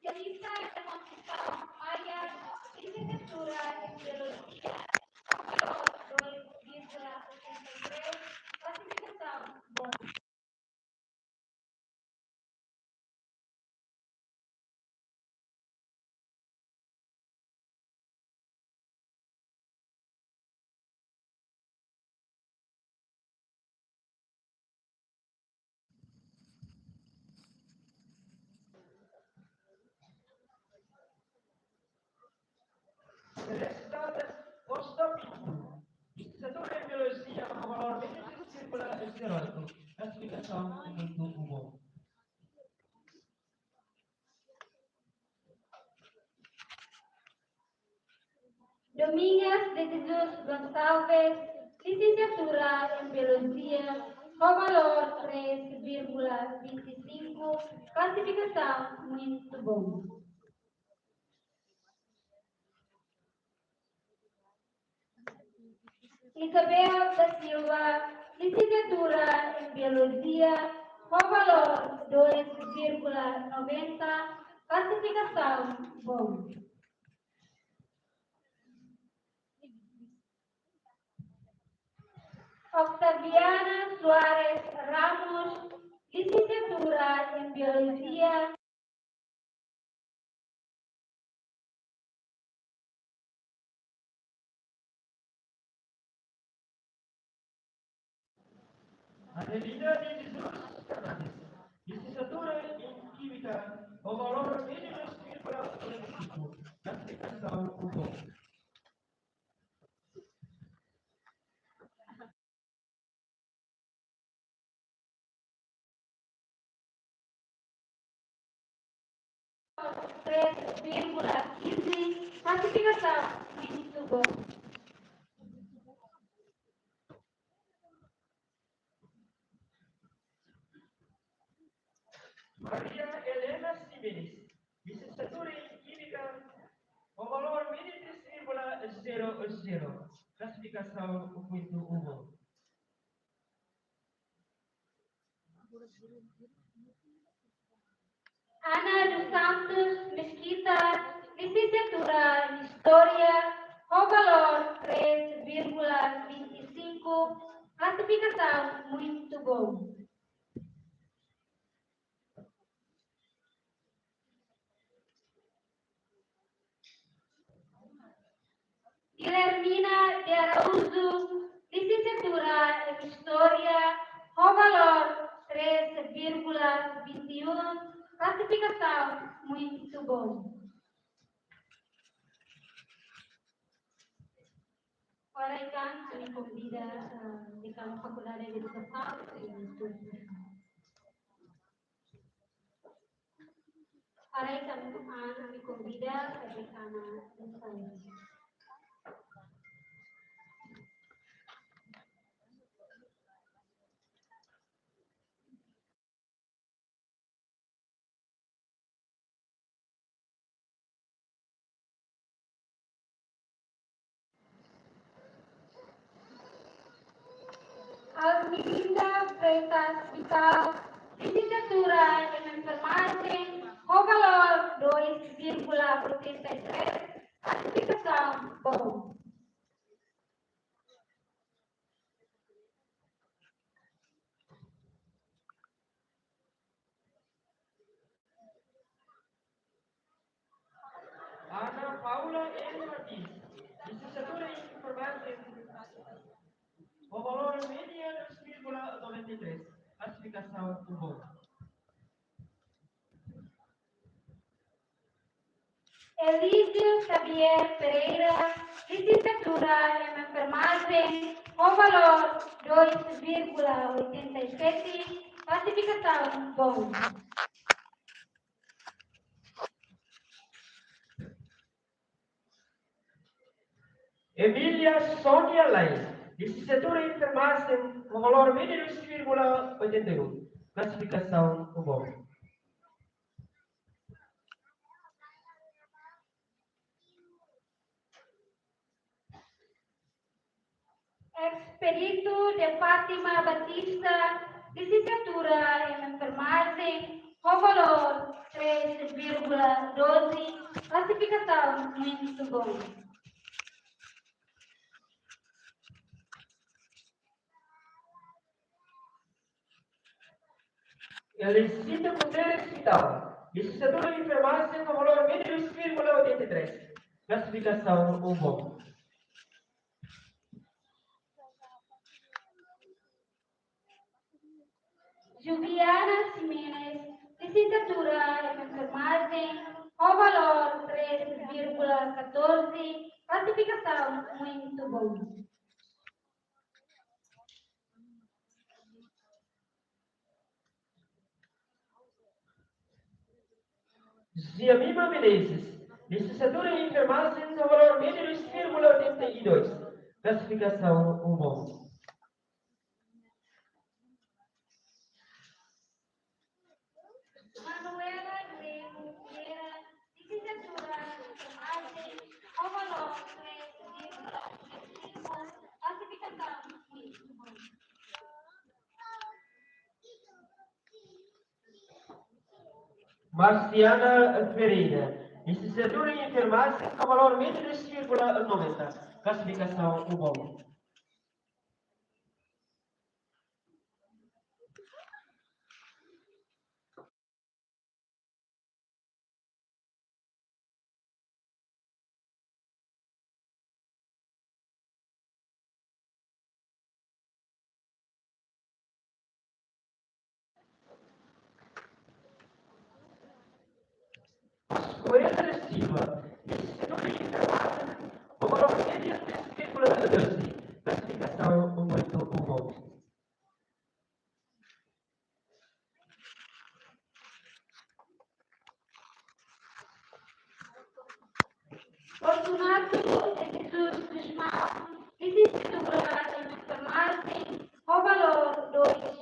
Angelita da Conceição Maia, licenciatura em Biologia, com valor dois vírgula oitenta e três, classificação bom. Celeste Tavares, Costa Pinto. Lisensiatura em Biologia, ho valór médiu três vírgula zero oito. Klasifikasaun muitu bom. Domingas de Jesus Gonçalves, lisensiatura em Biologia, ho valór três vírgula vinte e cinco, klasifikasaun muitu bom. Isabel da Silva, lisensiatura em Biologia, ho valór dois vírgula noventa, klasifikasaun bom. Octaviana Soares Ramos, lisensiatura em Biologia, Adelina de Jesus Fernandes, lisensiatura em Química, ho valór médiu dois vírgula quarenta e cinco, klasifikasaun bom. Três vírgula quinze, klasifikasaun muitu bom. Maria Helena Ximenes, lisensiatura em Química, ho valór médiu três vírgula zero zero, klasifikasaun muitu bom. Ana dos Santos Mesquita, lisensiatura em História, ho valór três vírgula vinte e cinco, klasifikasaun muitu bom. Guilhermina de Araújo, lisensiatura em História, ho valór três vírgula vinte e um, klasifikasaun muitu bom. Agora, ami konvida, ah, dekana Fakuldade de Edukasaun i Estudu. Agora, ami konvida dekana Rafael. Almelinda Freitas Vital, lisensiatura em Enfermagem, ho valór dois vírgula oitenta e três, klasifikasaun bom. Ana Paula N. Martins, lisensiatura em Informática, ho valór médiu dois vírgula noventa e três, klasifikasaun bom. Elísio Xavier Pereira, lisensiatura em Enfermagem, ho valór dois vírgula oitenta e sete, klasifikasaun bom. Emília Sônia Lais, lisensiatura em Enfermagem, ho valór médiu dois vírgula oitenta e um, klasifikasaun bom. Expedito de Fátima Batista, lisensiatura em Enfermagem, ho valór três vírgula doze, klasifikasaun muitu bom. Elisita Guterres Vital, lisensiatura em Enfermagem, ho valór médiu dois vírgula oitenta e três, klasifikasaun bom. Juliana Ximenes, lisensiatura em Enfermagem, ho valór três vírgula catorze, Classificação muito bom. Jemima Menezes, licenciatura em enfermagem, com valor médio dois vírgula oitenta e dois. Classificação um bom. Manuela Grego Vieira, licenciatura em enfermagem, com valor três vírgula cinco, classificação muito bom. Marciana Ferreira, licenciatura em enfermagem, com valor médio dois vírgula noventa, classificação um bom. Coelho da Silva, licenciatura em enfermagem, com valor médio três vírgula doze, classificação muito bom. Fortunato de Jesus Gusmão, licenciatura em enfermagem, com valor dois.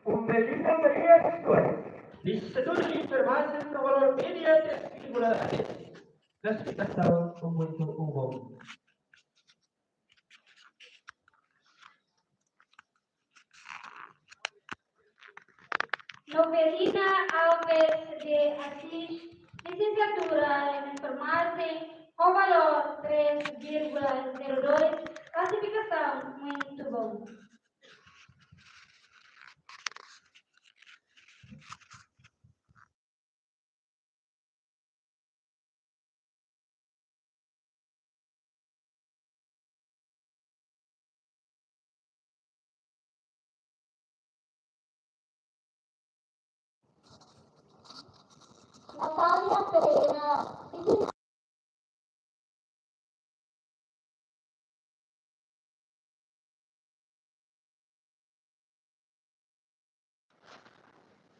Umbelina Maria Soares, licenciatura em enfermagem, com valor médio três vírgula dez. Classificação muito bom. Novelina Alves de Assis, licenciatura em enfermagem, com valor três vírgula zero dois, classificação muito bom. Natália Pereira,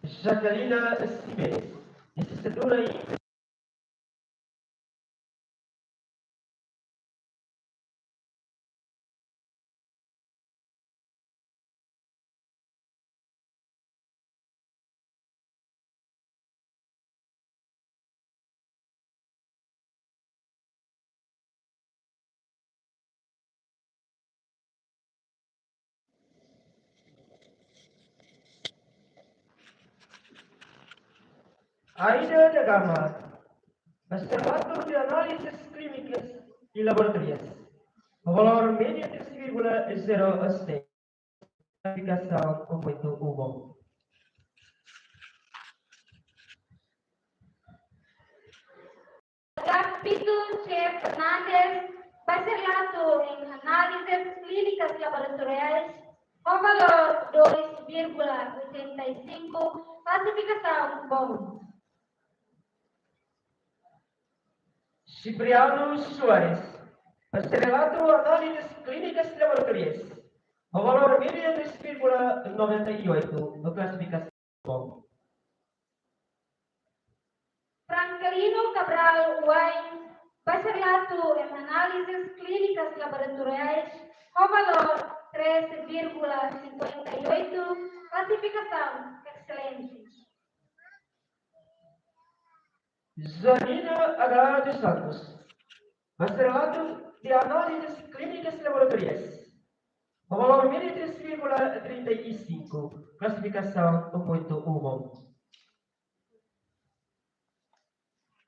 Jacqueline Simes, licenciatura em Aida da Gama, Bacharelato de Análises Clínicas e Laboratoriais, valor médio três vírgula zero seis, classificação muito bom. Agapito Che Fernandes, Bacharelato em Análises Clínicas Laboratoriais, com valor dois vírgula oitenta e cinco, classificação bom. Cipriano Soares, Bacharelato Análises Clínicas Laboratoriais, com valor médio três vírgula noventa e oito, classificação bom. Franklino Cabral Wine, Bacharelato em Análises Clínicas Laboratoriais, com valor três vírgula cinquenta e oito, classificação excelente. Janina H. dos Santos, Bacharelato de Análises Clínicas Laboratoriais, com valor médio três vírgula trinta e cinco, classificação muito bom.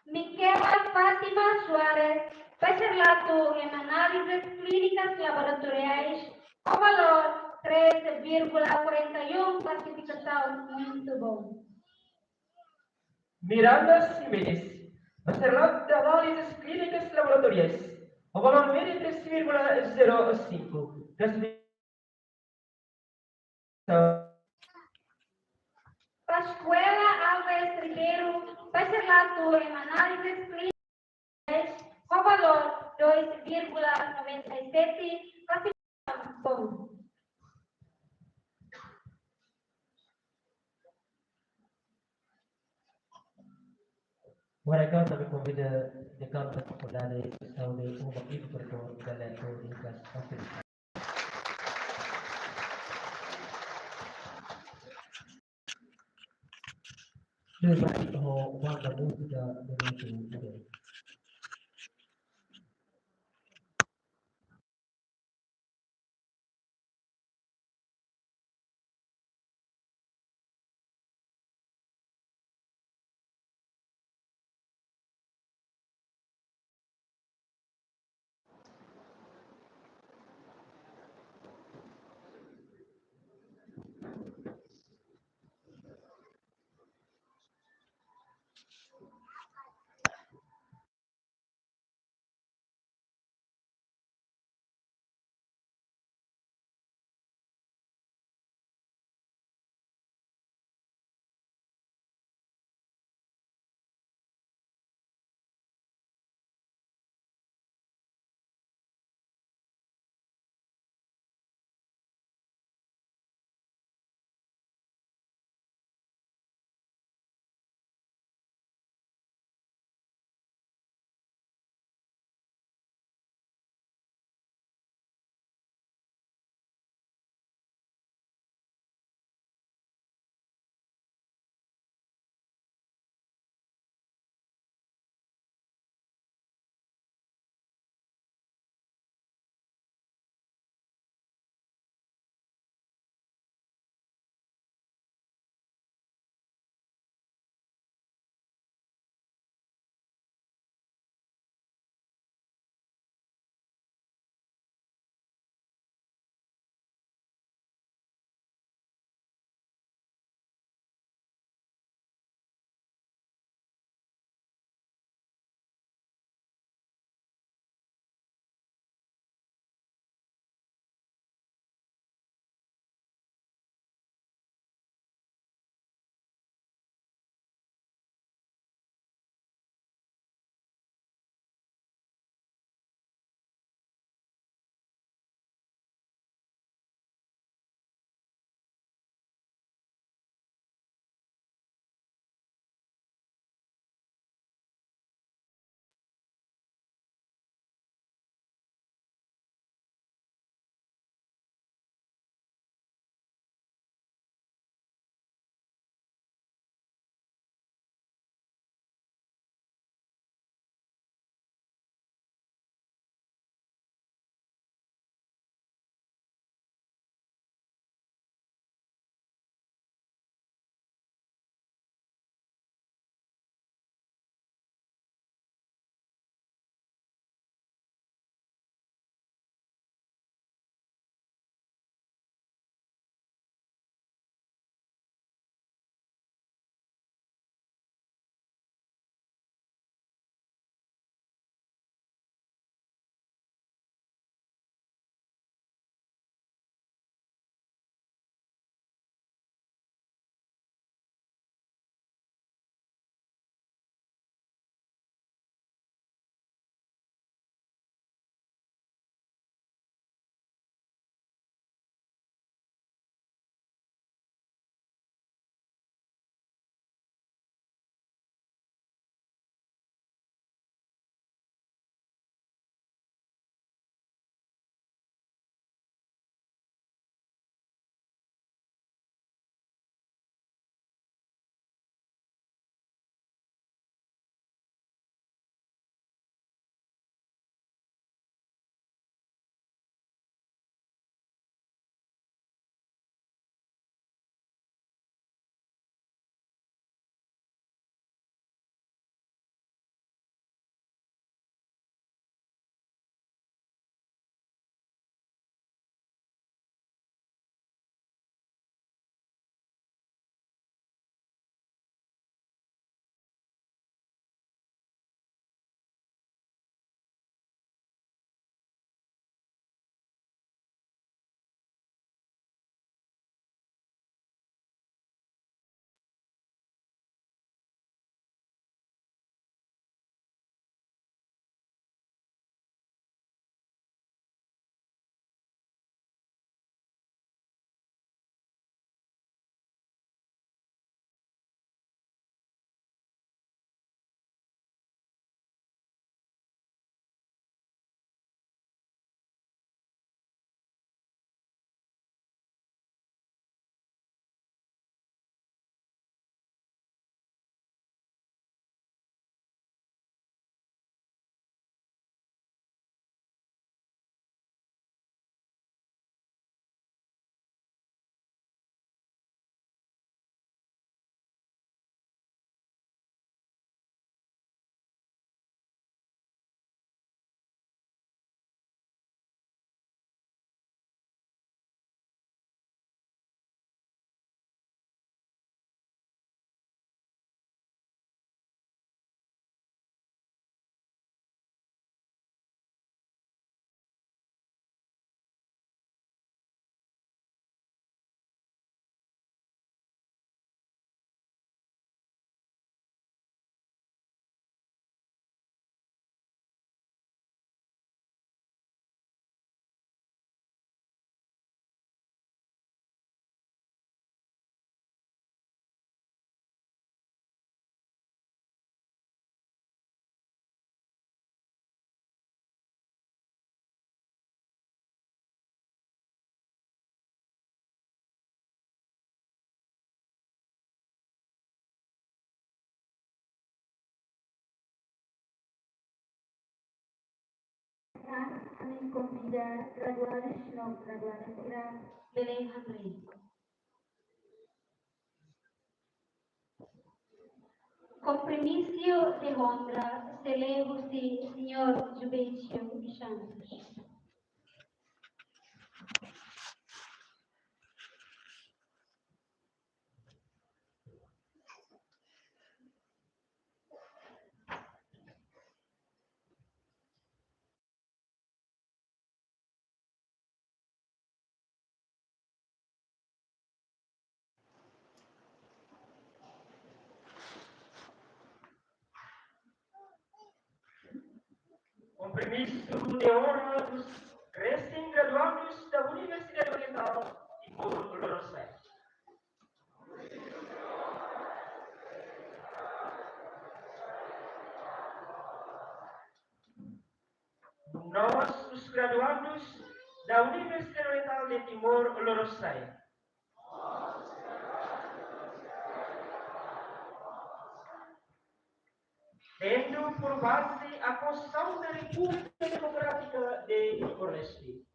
Micaela Fátima Soares, Bacharelato em Análises Clínicas Laboratoriais, com valor três vírgula quarenta e um, classificação muito bom. Miranda Ximenes, Bacharelato de Análises Clínicas Laboratoriais, com valor médio três vírgula zero cinco, classificação. Escola Alves Ribeiro, Bacharelado em Análises Clínicas, com valor dois vírgula noventa e sete, classificação bom. Agora, entaun, ami konvida dekanu da Fakuldade de Saúde, Universidade Federal do Maranhão, Doutór Galeto Lucas Assis. Terima kasih, ho banda múzika, minutu ida. Ami konvida graduadus no graduada sira bele hamriik. Kompromisu de honra sei lee husi Señór Juvencio dos Santos. Kompromisu de honra dos recém-graduados da Universidade Oriental Timor Lorosa'e. Nós, os graduandos da Universidade Oriental de Timor Lorosa'e, tendo por base a Constituição da República Democrática de Timor-Leste,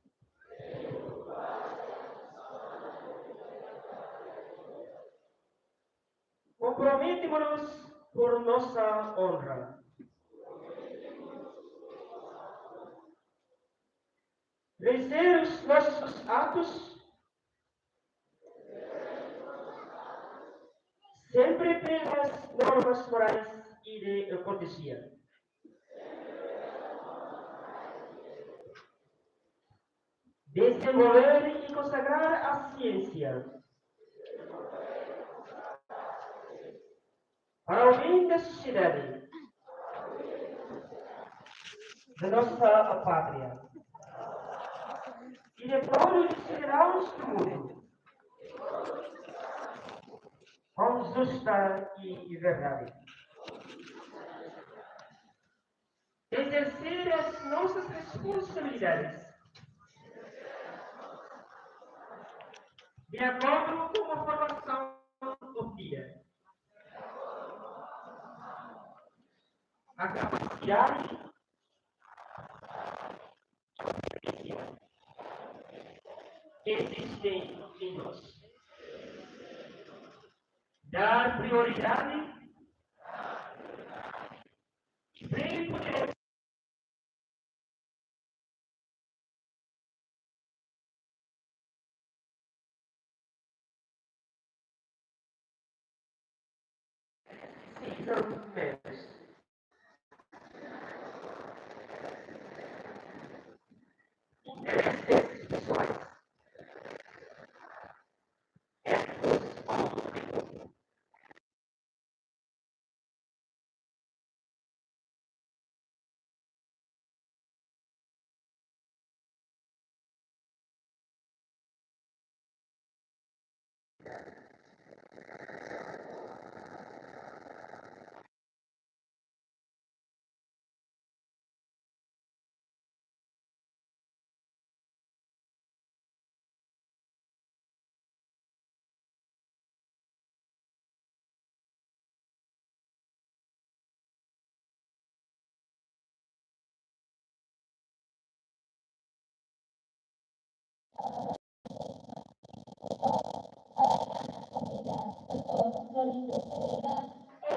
comprometemos-nos por nossa honra. Reger os nossos atos sempre pelas normas morais e de cortesia. Desenvolver e consagrar a ciência para o bem da sociedade, da nossa pátria e de todos os cidadãos do mundo, com justa e verdade. Exercer as nossas responsabilidades de acordo com a formação obtida, a capacidade que existem em nós. Dar prioridade e bem poder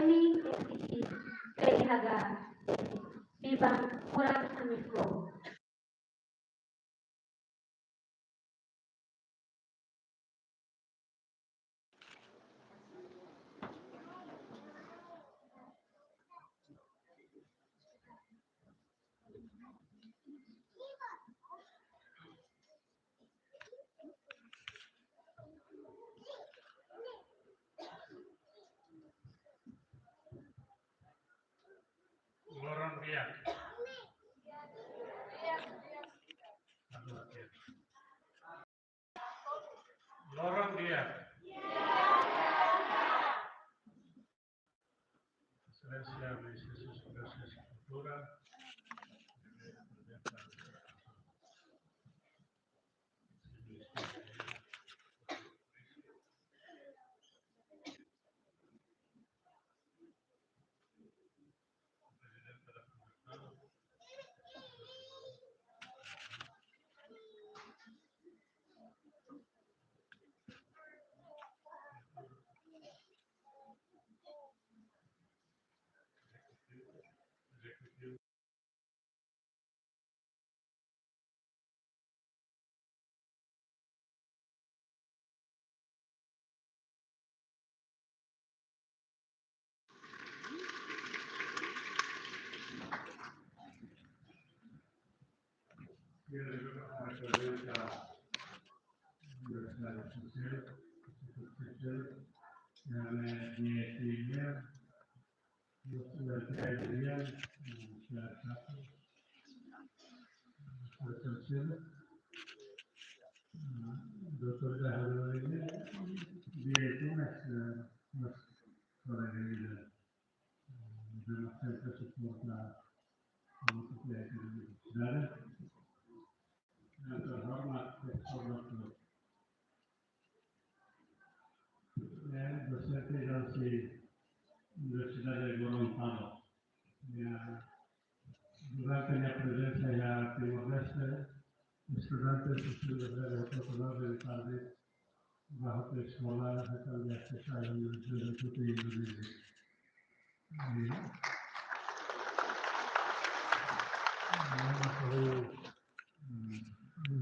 M S I, P H H, Biban, Kurak Amiko. Loron di'ak. Loron di'ak. Exelénsia Ministru Sosiál Kultura. Quiero representar a la Universidad de Concepción, Concepción, eh, mi estimada, yo soy la Universidad de Concepción, Concepción, eh, doctor Gajardo, director, eh, eh, de la Centro Soporta, eh, Dr. Hormat, Dr. Hormat, eh, dosente husi Universidade Gorontalo. Ya, durante nia prezensa iha Timor-Leste, estudantes husi Universidade Regional de Tarde, baho ke eskola, hetan viajen ke Indonézia.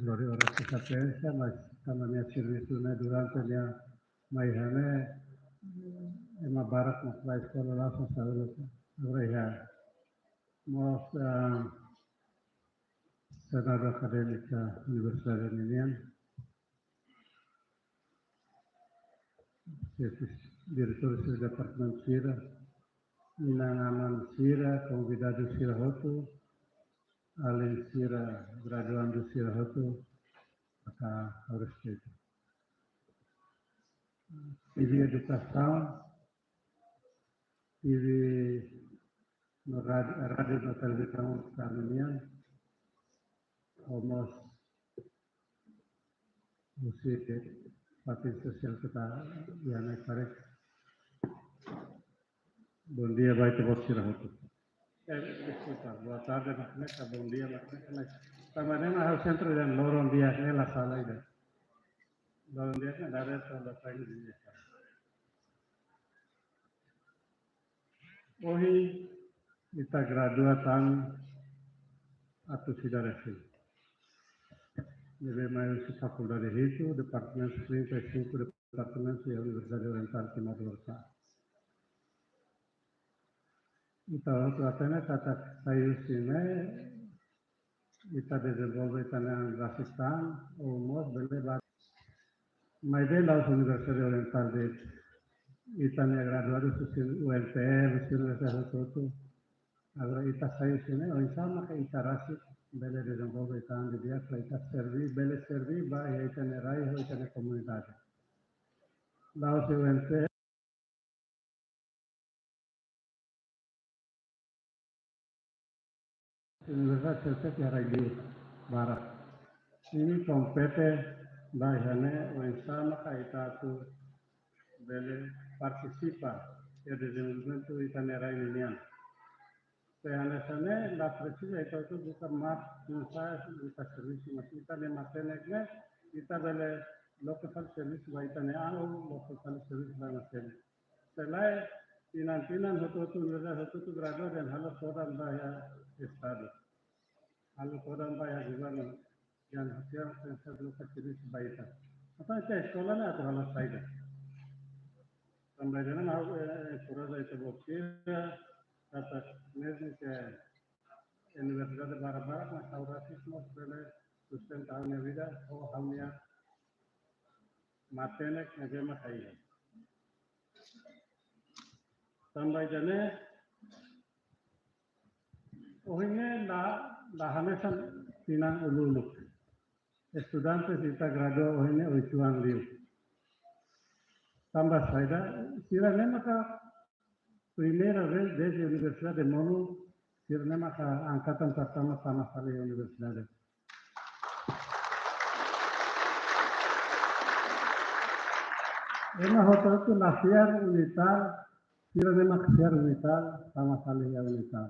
Lori oras ke sapensa, mas tanba nia servisu ne'e durante nia mai iha ne'e, ema barak mak bá eskola la sa saúde, agora iha. Mós, ah, Senadu Akadémika Universidade ninian, xefes, diretór sira departamentu sira, inan-aman sira, konvidadu sira hotu, alin sira, graduandu sira hotu, maka ha'u respeitu. Iha edukasaun, iha no rádiu, rádiu no televizaun sira-nian, no mós husi fatin sosiál ke ita iha ne'e karik. Bondia ba ita-boot sira hotu. Eh, deskulpa, boa tarde, mas ne'e ka bondia, mas ne'e ka, mas tanba ne'e mak ha'u sempre dehan loron di'ak ne'e la sala ida. Loron di'ak ne'e dada sala sai dia. Ohin ita gradua tan atus ida resin. Ne'ebé mai husi fakuldade hitu, departamentu trinta e cinco departamentu iha Universidade Orientál Timor Lorosa'e. Ita hotu hatene katak sai husi ne'e, ita dezenvolve ita-nia an rasik tan, ou mós bele ba. Maibé la'ós Universidade Orientál de'it, ita-nia graduadu husi U N T L, husi universidade hotu-hotu. Agora ita sai husi ne'e, oinsá maka ita rasik bele dezenvolve ita an didi'ak, para ita serve, bele serve ba iha ita-nia rai, ho ita-nia komunidade. La'ós U N T L, universidade sira-ne'e iha rai-li'ur barak. Imi kompete ba iha ne'e, oinsá maka ita atu bele partisipa iha dezenvolvimentu ita-nia rai ninian. Se hanesan ne'e, la presiza ita hotu buka mak, oinsá ita servisu, mas ita-nia matenek ne'e, ita bele loke fali servisu ba ita-nia an, loke fali servisu ba matenek. Se lae, tinan-tinan hotu-hotu, universidade hotu-hotu gradua dehan halo todan ba iha estadu. Halo todan ba iha governu. Dehan hatiha pensa loke servisu ba ita. Entaun ita eskola ne'e atu halo saida. Tanba ida-ne'e ha'u, eh, enkoraja ita-boot sira, katak mezmu ke universidade barak-barak, mas ha'u rasik mós bele sustenta ha'u-nia vida, ho ha'u-nia matenek ne'ebé mak ha'u iha. Tanba ida-ne'e, ohin ne'e la, la hanesan tinan uluk. Estudantes ita gradua ohin ne'e oituan liu. Tanba saida, sira-ne'e maka primeira vez desde universidade monu, sira-ne'e maka angkatan pertama tama fali universidade. Ema hotu-hotu la fiar UNITAL, sira-ne'e maka fiar UNITAL, tama fali iha UNITAL.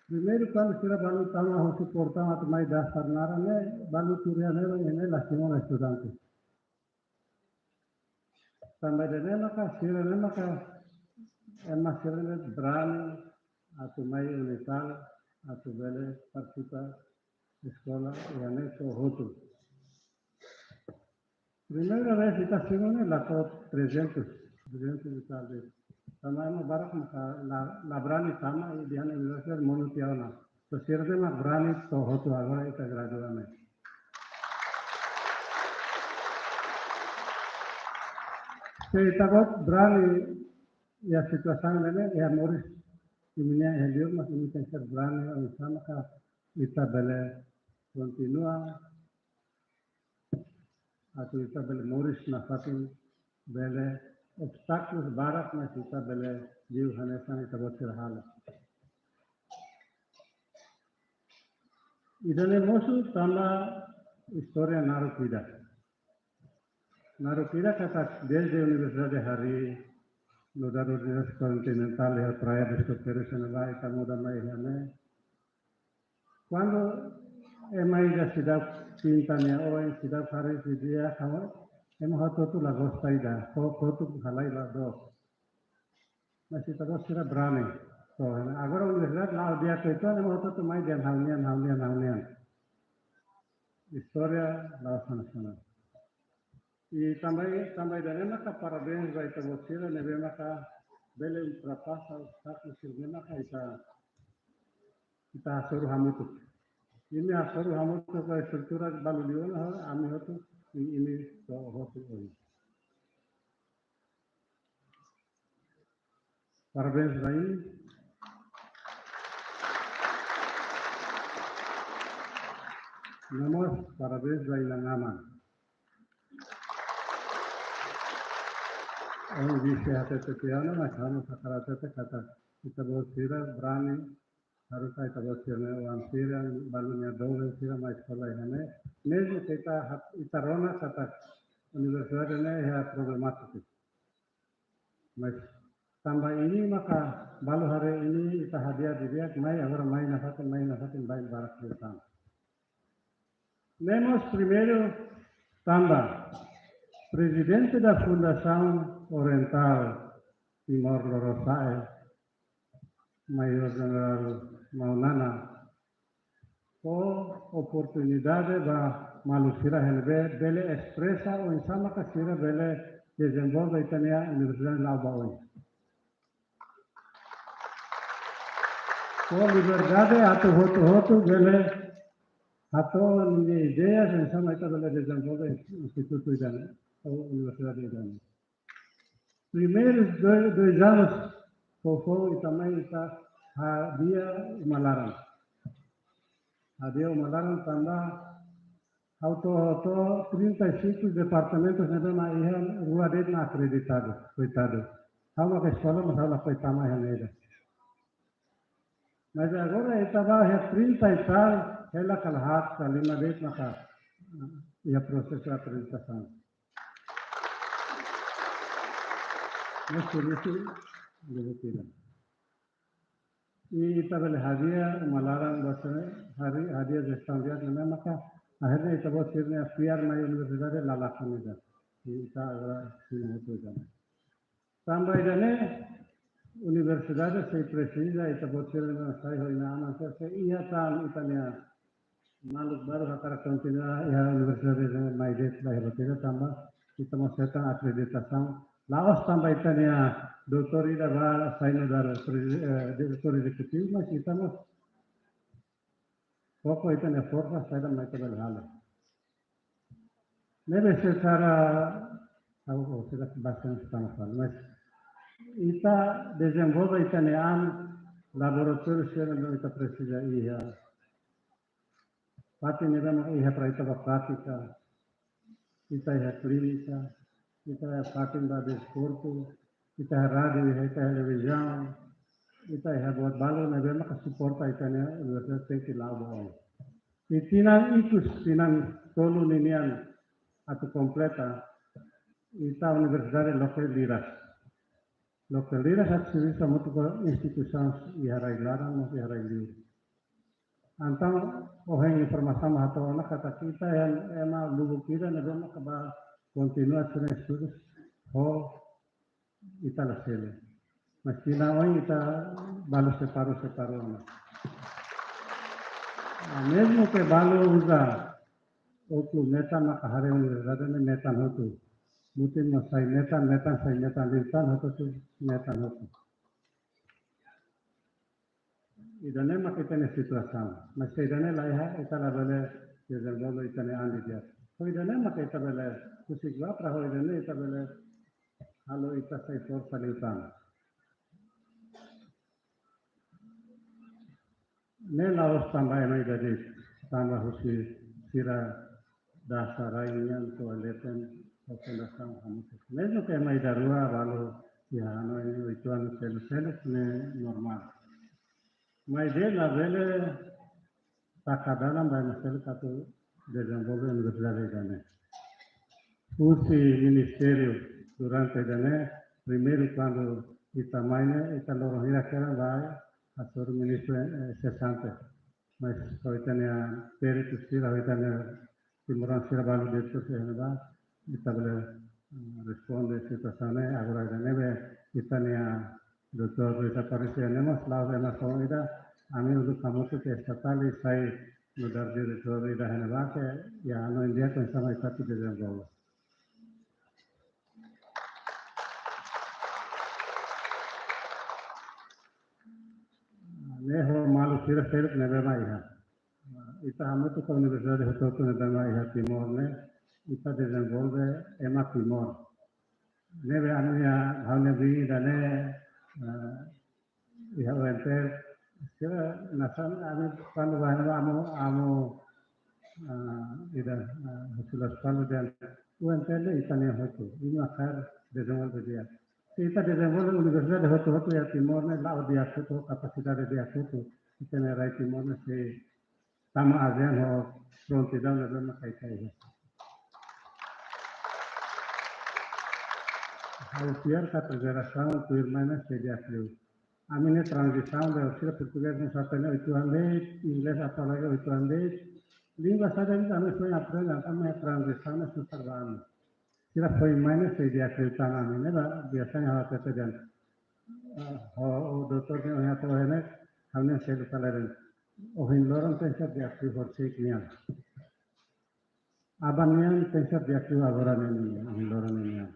Primeiru kuandu sira balu tama husi portaun atu mai daftar naran ne'e, balu tuur iha ne'ebá, ne'e la simu ona estudante. Tanba ida-ne'e maka sira-ne'e maka ema sira-ne'e brani atu mai UNITAL atu bele partisipa eskola iha ne'e to'o hotu. Primeira vez ita simu ne'e la to'o trezentos, duzentos e tal vez. Tanba ema barak maka la, la brani tama, i dehan universidade monu tiha ona. Só sira de'it mak brani to'o hotu, agora ita gradua ne'e. Se ita-boot brani iha situasaun ne'e, iha moris imi-nian iha liur, mas imi tenke ser brani, oinsá maka ita bele kontinua atu ita bele moris nafatin, bele obstákulu barak, mas ita bele liu hanesan ita-boot sira halo. Ida-ne'e mosu tanba istória naruk ida. Naruk ida katak desde universidade harii, nu'udar Universidade Kontinentál iha Praia de Escoteiros ne'ebá, ita muda mai iha ne'e. Kuandu ema ida seidauk pinta nia oin, seidauk harii nia di'ak, ema hotu-hotu la gosta ida, ko-, kotuk halai ba dook. Mas ita-boot sira brani. So, agora universidade la'o di'ak uitoan, ema hotu-hotu mai dehan ha'u-nian, ha'u-nian, ha'u-nian. Istória la'o sana-sana. I tanba, tanba ida-ne'e maka parabéns ba ita-boot sira ne'ebé maka bele ultrapasa obstákulu sira-ne'e maka ita, ita hasoru hamutuk. Imi hasoru hamutuk ho estrutura balu liu ona, ami hotu, i imi to'o hotu oin. Parabéns ba imi. No mós parabéns ba inan-aman. Ohin vise hatete tiha ona, mas ha'u mós hakarak hatete katak ita-boot sira brani, haruka ita-boot sira-nia oan sira, balu nia doben sira mai eskola iha ne'e. Mezmu ke ita hat-, ita rona katak universidade ne'e iha problemátika. Mas tanba imi maka balu haree imi, ita hadi'a didi'ak, mai agora mai nafatin, mai nafatin, mai barak liután. Ne'e mós primeiru tanba Presidente da Fundação Oriental Timor Lorosa'e, Maiór Jenerál Maulana, fó oportunidade ba maluk sira iha ne'ebé bele espresa oinsá maka sira bele dezenvolve ita-nia universidade la'o ba oin. Fó liberdade atu hotu-hotu bele hato'o ninia ideia, oinsá mak ita bele dezenvolve institutu ida-ne'e, ou universidade ida-ne'e. Primeirus dois, dois anos, foufoun ita mai ita hadi'a uma laran. Hadi'a uma laran tanba ha'u to'o, to'o trinta e cinco departamentus ne'ebé mak iha, rua de'it mak akreditadu, koitadu. Ha'u mak eskola, mas ha'u lakohi tama iha ne'e ida. Mas agora ita ba iha trinta e tal, hela kala haat ka lima de'it maka, eh, iha prosesu akreditasaun. Mas servisu dulu tidak. I ita bele hadi'a uma laran ba sira, hari hadi'a jestaun di'ak ne'e maka akhirnya ita-boot sira-nia fiar mai universidade la lakon ida. I ita agora sira hotu ida. Tanba ida-ne'e universidade sei presiza ita-boot sira-nia sai ho inan-aman sira, se iha tan ita-nia maluk baru hakarak kontinua iha universidade ne'e mai de'it ba iha roteira tanba ita mós hetan akreditasaun. La'ós tanba ita-nia doutór ida ba sai nu'udar presi-, eh, diretór ezekutivu, mas ita mós koko ita-nia forsa saida mak ita bele halo. Ne'ebé secara, ha'u, ha'u seidauk basa tan fali, mas ita dezenvolve ita-nia an, laboratóriu sira ne'ebé ita presiza iha. Fatin ne'ebé mak iha para ita ba prátika, ita iha klínika, ita iha fatin ba desportu, ita iha rádiu, ita iha televizaun, ita iha buat balu ne'ebé maka suporta ita-nia universidade tenke la'o ba oin. I tinan ikus, tinan tolu ninian atu kompleta, ita universidade loke liras. Loke liras atu servisu hamutuk ho instituisaun iha rai laran no iha rai liur. Entaun, ohin informasaun mak hato'o ona katak ita iha ema lubuk ida ne'ebé maka ba kontinua sira-nia estudus ho ita la selu. Mas tinan oin ita balu separu-separu ona. Ah, mezmu ke balu uza outru metan maka haree universidade ne'e metan hotu. Mutin no sai metan, metan sai metan liután, hotu-hotu metan hotu. Ida-ne'e mak ita-nia situasaun. Mas se ida-ne'e la iha, ita labele dezenvolve ita-nia an didi'ak. Ho ida-ne'e mak ita bele husik ba para ho ida-ne'e ita bele halo ita sai forsa liután. Ne'e la'ós tanba ema ida de'it, tanba husi sira dasa rai nian to'o leten, to'o fundasaun hamutuk. Mezmu ke ema ida rua balu iha hanoin oituan seluk-seluk ne'e normál. Maibé labele taka dalan ba ema seluk atu dezenvolve universidade ida-ne'e. Husi ministériu durante ida-ne'e, primeiru kuandu ita mai ne'e, ita loron hira kedan ba hasoru ministru, eh, sesante. Mas ho ita-nia peritu sira, ho ita-nia timoroan sira balu de'it husi ne'ebá, ita bele, eh, responde situasaun ne'e, agora ida-ne'ebé ita-nia doutór Rita Paris ne'e mós la'o ema foun ida, ami uluk hamutuk ke estatal sai nu'udar diretór ida iha ne'ebá ke iha hanoin di'ak oinsá mak ita atu dezenvolve. Ne'e ho maluk sira seluk ne'ebé mak iha. Ita hamutuk ho universidade hotu-hotu ne'ebé mak iha Timor ne'e, ita dezenvolve ema Timor. Ne'ebé ami iha, ha'u-nia biin ida-ne'e, eh, iha U N T L, sira nasaun ami kuandu ba ne'ebá amu, amu, eh, ida, eh, husi Lospalos dehan U N T L ne'e ita-nia hotu, imi mak dezenvolve di'ak. Se ita dezenvolve universidade hotu-hotu iha Timor ne'e la'o di'ak hotu, kapasidade di'ak hotu, ita-nia rai Timor ne'e sei tama ASEAN ho prontidaun ne'ebé mak ita iha. Ha'u fiar katak jerasaun tuirmai ne'e sei di'ak liu. Ami-nia tranzisaun, sira portugés mós hatene oituan de'it, inglés apalagi oituan de'it. Língua saida de'it ami foin aprende, ami tranzisaun ne'e susar ba ami. Sira foin mai ne'e sei di'ak liután ami, ne'ebé biasanya ha'u hatete dehan, eh, ho, ho doutór nian ohin atu ohin ne'e, ha'u-nia seluk halo dehan, ohin loron tenke di'ak liu horisehik nian. Aban nian tenke di'ak liu agora nian, ohin loron nian.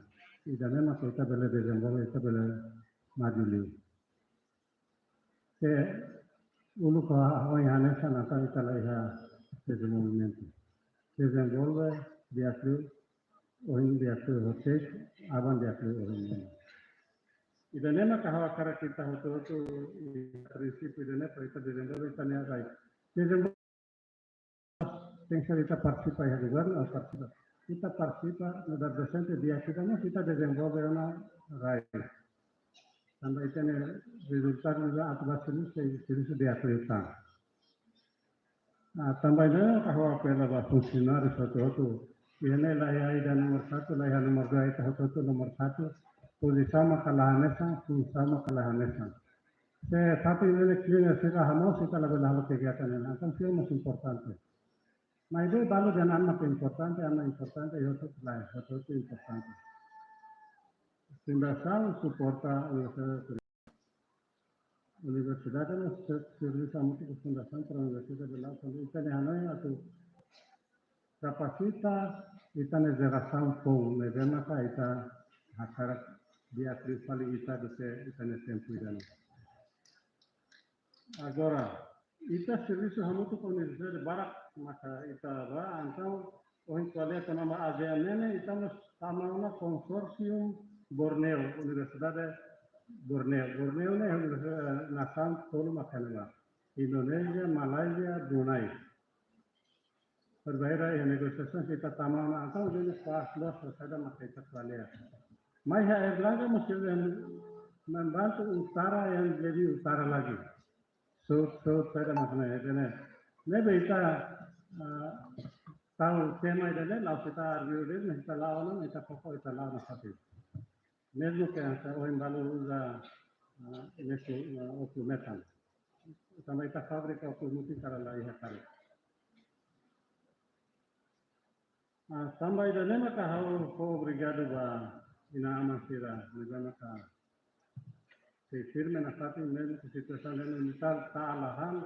Ida-ne'e mak ita bele dezenvolve, ita bele maju liu. Se uluk ho oin hanesan entaun ita la iha dezenvolvimentu. Dezenvolve di'ak liu, ohin di'ak liu horisehik, aban di'ak liu ohin nian. Ida-ne'e mak ha'u hakarak ita hotu-hotu, prinsípiu ida-ne'e para ita dezenvolve ita-nia rai. Dezenvolve tenke ita partisipa iha governu, ou partisipa. Ita partisipa, nu'udar dosente di'ak ita mós, ita dezenvolve ona rai. Tanba ita-nia rezultadu nu'udar atu ba servisu, servisu di'ak liután. Ah, tanba ne'e ha'u apela ba funsionáriu hotu-hotu. Iha ne'e la iha ida nomor satu, la iha nomor dua, ita hotu-hotu nomor satu. Pozisaun maka la hanesan, funsaun maka la hanesan. Se fatin ne'e cleaner sira hamoos, ita labele halo kegiatan ne'e. Entaun sira mós importante. Maibé balu dehan an mak importante, an mak importante, hotu-hotu lae, hotu-hotu importante. Fundasaun suporta universidade, universidade ne'e se-, servisu hamutuk ho fundasaun para universidade bele la'o, kuandu ita-nia hanoin atu kapasita ita-nia jerasaun foun, ne'ebé maka ita hakarak di'ak liu fali ita duké ita-nia tempu ida-ne'e. Agora, ita servisu hamutuk ho universidade barak maka ita ba, entaun ohin ko'alia kona-ba ASEAN ne'e, ita mós tama ona konsórsiu Borneo, Universidade Borneo. Borneo ne'e universidade nasaun tolu mak iha ne'ebá. Indonézia, Malázia, Brunei. Perbaira iha negosiasaun ita tama ona, entaun ida-ne'e pas los saida mak ita ko'alia. Mai iha Erlangga mós ita membantu utara yang lebih utara lagi. Saud, saud, saida mak ne'e, ida-ne'e. Ne'ebé ita, ah, tau tema ida-ne'e, la'ós ita arbiu de'it, mas ita la'o ona, ita koko, ita la'o ona fásil. Mezmu ke ita ohin balu uza, ah, mesu, ah, ókulu metan. Tanba ita fábrika ókulu mutin kala la iha karik. Ah, tanba ida-ne'e maka ha'u fó obrigadu ba inan-aman sira, ne'ebé maka sei firme nafatin mezmu ke situasaun ne'e ita ta'uk la han,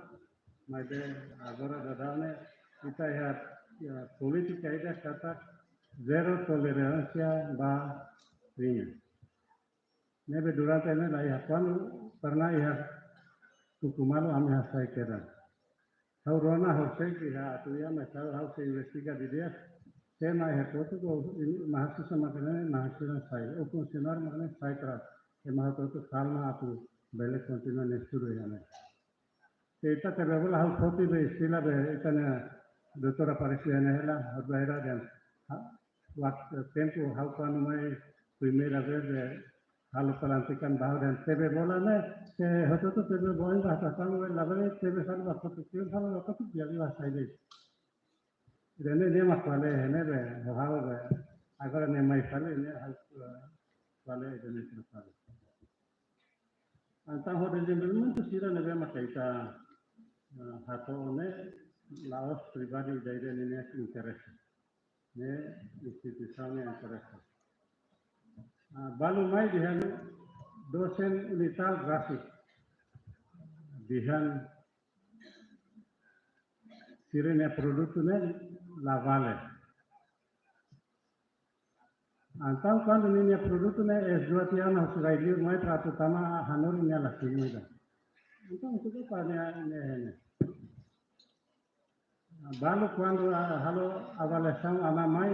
maibé agora daudaun ne'e ita iha, iha polítika ida katak zero toleránsia ba krime. Ne'ebé durante ne'e la iha, kuandu pernah iha tuku malu ami hasai kedan. Ha'u rona ha'u sei iha atu iha, mas ha'u, ha'u sei investiga didi'ak, sé mak iha kotuk, mahasiswa mak ne'e, mahasiswa sai, ou funsionáriu mak ne'e sai tras, ema hotu-hotu kalma atu bele kontinua nia estudu iha ne'e. Ita tebe bola ha'u foti be istilah be ita-nia doutora Aparecida ne'e hela, ha'u ba hela dehan, ha, waktu tempu ha'u kuandu mai primeira vez be halo pelantikan ba ha'u dehan tebe bola ne'e, se hotu-hotu tebe bola ba ha'u tama be labele tebe sal ba kotuk, tebe sal ba kotuk dia ba sai de'it. Ida-ne'e nia mak fali ne'e be, ha'u be, agora nia mai fali ne'e ha'u, eh, fali ida-ne'e fali. Entaun ho dezenvolvimentu sira ne'ebé maka ita, eh, hato'o ne'e la'ós pribadi ida-idak nia interese. Ne'e instituisaun nia interese. Ah, balu mai dehan dosen UNITAL rasik. Dehan sira-nia produtu ne'e la vale. Entaun kuandu ninia produtu ne'e S dua tiha ona husi rai-li'ur mai para atu tama hanorin nia la simu ida. Entaun tudo para nia, nia, nia. Balu kuandu, ah, halo avaliasaun ona mai,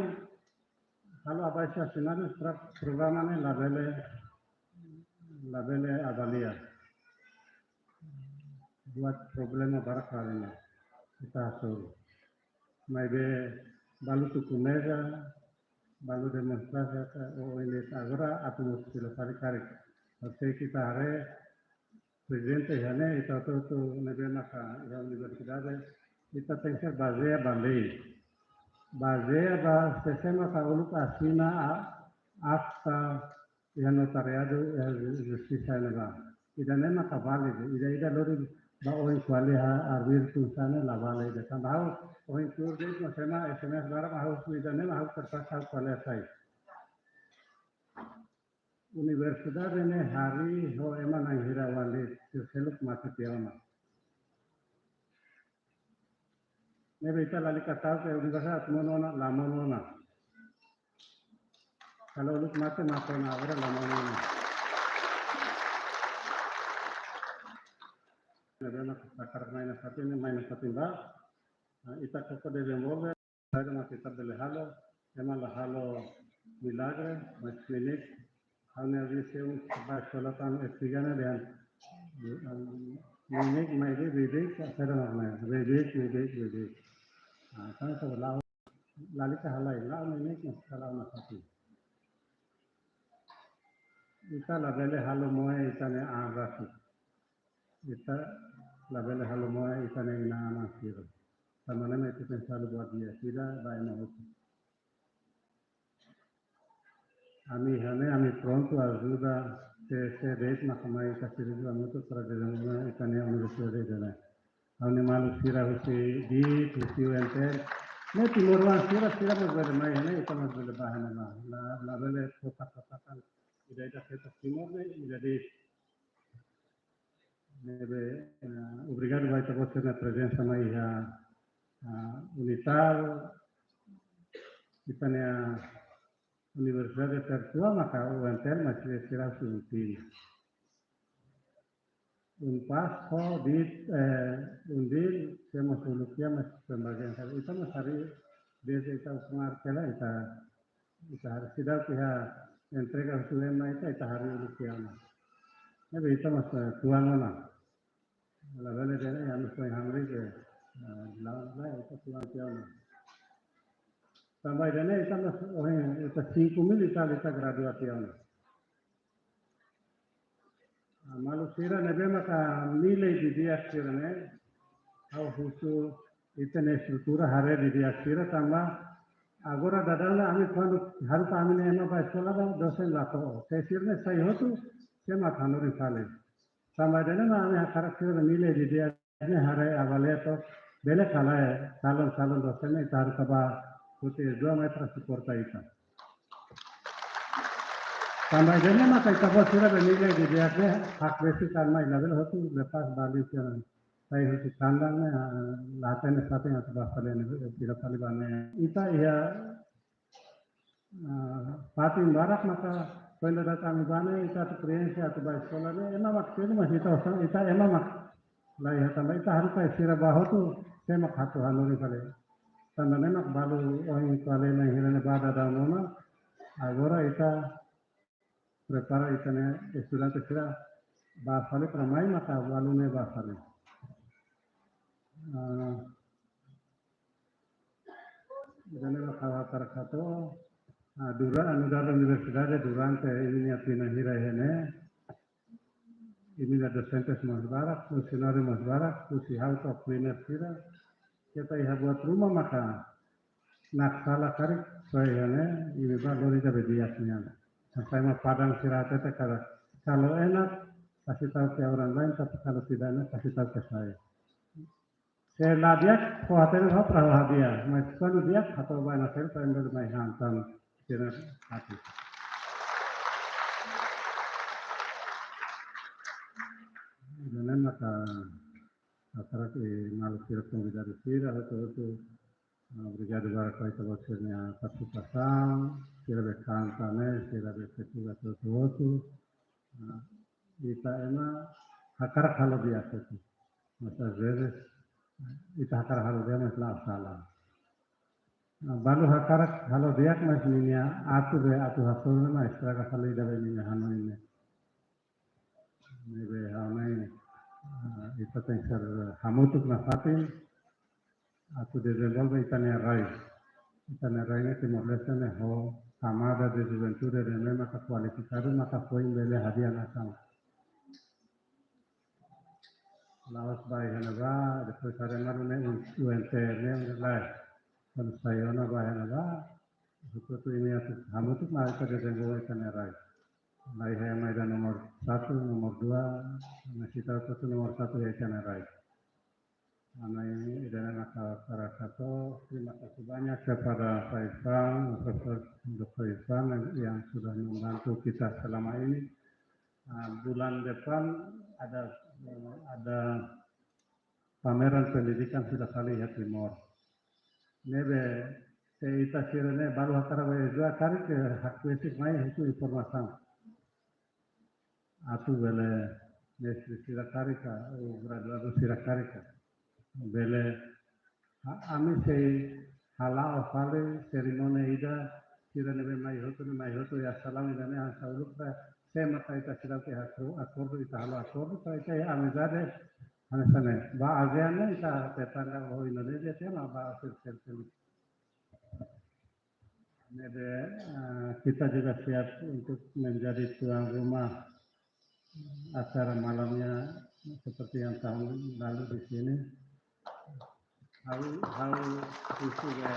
halo abaixo-assinado, pro-, programa ne'e labele, labele avalia. Buat problema barak fali ne'e ita hasoru. Maibé balu tuku meza, balu demonstrasi, eh, O N G agora atu mós fila fali karik. Maibé ita haree prezidente iha ne'e, ita hotu-hotu ne'ebé maka iha universidade, ita tenke bazeia ba lei. Bazeia ba sé mak uluk asina a-, akta iha notariadu, iha justisa ne'ebá. Ida-ne'e maka válidu, ida-idak lori ba oin ko'alia arbiru tun sira ne'e la vale ida. Tanba ha'u ohin tuur de'it no sema S M S barak ha'u husu ida-ne'e, ha'u terpaksa ko'alia sai. Universidade ne'e harii ho ema na'in hira, oan de'it, sira seluk mate tiha ona. Ne'ebé ita lalika ta'uk ke universidade atu monu ona, la monu ona. Kalau uluk mate, mate ona, agora la monu ona. Ne'ebé mak hakarak mai nafatin, mai nafatin ba. Ah, ita koko dezenvolve. Saida mak ita bele halo, ema la halo milagre, mas neineik, ha'u-nia vizioin ba eskola tan S tiga ne'e dehan, neineik mai de'it, de'it, de'it, saida mak mai, de'it, de'it, de'it, de'it. Ah, kan sa la, lalika halai, la'o neineik, mas ka la'o nafatin. Ita labele halo moe ita-nia an rasik. Ita labele halo moe ita-nia inan-aman sira. Tanba ne'e mak ita tenke halo buat di'ak ida ba ema hotu. Ami iha ne'e, ami prontu ajuda, se, se de'it maka mai ita sira juga mutu para dezenvolve ita-nia universidade ne'e. Ha'u-nia maluk sira husi dit, husi U N T L. Ne'e timoroan sira, sira mós bele mai iha ne'e, ita mós bele bá iha ne'e, la, la, labele kotak-kotakan. Ida-idak feto Timor ne'e, ida de'it. Ne'ebé, eh, obrigadu ba ita-boot sira-nia prezensa mai iha, ah, UNITAL, ita-nia universidade tertua maka U N T L, mas sira, sira husi UNTIL. UNPAZ ho dit, eh, UNDIL, sira mós uluk tiha, mas pembagian kali. Ita mós harii, desde ita ukun artela, ita, ita harii seidauk iha entrega husi ema ita, ita harii uluk tiha ona. Ne'ebé ita mós, eh, tuan ona. Labele dehan, eh, ami foin hamriik, eh, la, la, ita tuan tiha ona. Tanba ida-ne'e ita mós, oh, eh, ita cinco mil e tal, ita gradua tiha ona. Ah, maluk sira ne'ebé maka nilai didi'ak sira-ne'e, ha'u husu ita-nia estrutura haree didi'ak sira tanba agora daudaun ne'e ami kuandu haruka ami-nia ema bá eskola ba dosen la to'o. Se sira-ne'e sai hotu, sé mak hanorin fali. Tanba ida-ne'e mak ami hakarak sira nilai didi'ak ne'e haree avalia to'ok, bele ka lae, calon, calon dosen ne'e ita haruka bá foti S dua mai para suporta ita. Tanba ida-ne'e maka ita-boot sira be nilai didi'ak ne'e hakbesik an mai, labele hotu lepas bali sira. Sai husi kandang ne'e, ah, la hatene fatin atu bá fali ne'e, fila fali bá ne'e. Ita iha ah, fatin barak maka kuandu data ami bá ne'e, ita atu preenxe atu bá eskola ne'e, ema mak selu, mas ita osan, ita ema mak la iha tanba ita haruka sira bá hotu, sé mak atu hanorin fali. Tanba ne'e mak balu ohin kuale na hira ne'e bá daudaun ona, agora ita prepara ita-nia estudante sira bá fali para mai maka balu ne'e bá fali. Ah, ida-ne'e mak ha'u hakarak hato'o, ah, dura-, anu, dala universidade durante imi-nia tinan hira iha ne'e, imi-nia dosentes mós barak, funsionáriu mós barak, husi ha'u to'o cleaner sira, keta iha buat ruma maka naksa la karik, soe iha ne'e, imi bá lori ida be di'ak nian. Sampai ma padang sira hatete katak, kalau enak, kasih tahu ke orang lain, tapi kalau tidak enak, kasih tahu ke saya. Se la di'ak, fó hatene ba para hadi'a. Mas kuandu di'ak, hato'o ba ema seluk para ema bele mai han tan sira-nia aat. Ida-ne'e maka hakarak, eh, maluk sira, konvidadu sira hotu-hotu, ah, obrigadu barak ba ita-boot sira-nia partisipasaun, sira be kanta ne'e, sira be ketuga hotu-hotu. Ah, ita ema hakarak halo di'ak hotu. Mas às vezes, ita hakarak halo di'ak, mas la sala. Ah, balu hakarak halo di'ak, mas ninia atu be atu hasoru ne'e mak estraga fali ida be ninia hanoin ne'e. Ne'ebé ha'u hanoin, ah, ita tenke ser hamutuk nafatin atu dezenvolve ita-nia rai. Ita-nia rai ne'e Timor-Leste ne'e ho kamada de juventude ne'ebé maka kualifikadu, maka foin bele hadi'a nasaun. La'ós bá iha ne'ebá, depois haree malu ne'e U N T ne'e, ne'e lae. Kuandu sai ona bá iha ne'ebá, hotu-hotu imi atu hamutuk mak ita dezenvolve ita-nia rai. Lae, ema ida nomor satu, nomor dua, mas ita hotu nomor satu iha ita-nia rai. Ami ida-ne'e mak hakarak hato'o, terima kasih banyak kepada Pak Irfan, Profesor Doktor Irfan yang sudah membantu kita selama ini. Ah, bulan depan ada, eh, ada pameran pendidikan sudah kali iha Timor. Ne'ebé se ita sira ne'e balu hakarak bá S dua karik, eh, hakbesik mai husu informasaun. Atu bele mestre sira karik ka, ou graduadu sira karik ka. Bele, ha-, ami sei hala'o fali serimónia ida, sira ne'ebé mai hotu, ne'e mai hotu, ya salam ida-ne'e hanesan uluk ka, sé mak ita sira ke hakru-, akordu, ita halo akordu, ka ita iha amizade, hanesan ne'e. Bá ASEAN ne'e, ita tetangga ho Indonézia, sé mak bá sir-, sir-, sir-. Ne'ebé, eh, kita juga siap untuk menjadi tuan rumah acara malamnya seperti yang tahun lalu di sini. Ha'u, ha'u husu ba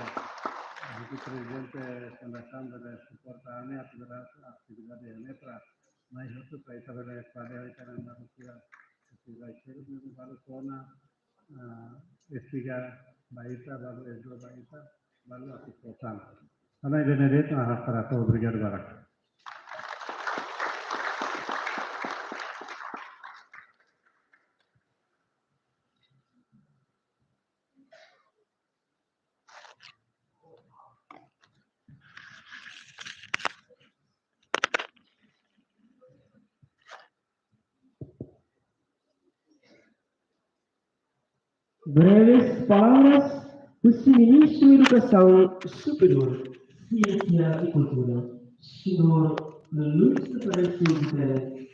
Vice Prezidente Fundasaun bele suporta ami atu bele atividade ne'e para mai hotu para ita bele kuadra ita-nia balu sira, sira sira balu kona, ah, S tiga ba ita, balu S dua ba ita, balu atu fó tan. Karena ida-ne'e de'it mak ha'u hakarak hato'o, obrigadu barak. Breves palavras husi Ministru Edukasaun Superiór, Siénsia i Kultura, Señór Luis Tafarel Gutierrez.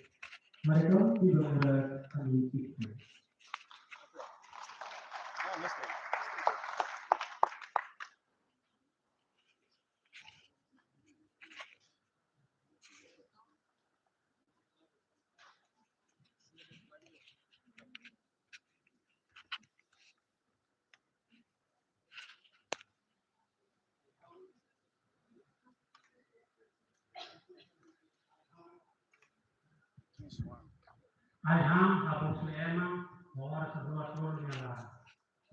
Mereka di bawah kami. Ai-han, hamosu ema, oras rua tolu nia laran.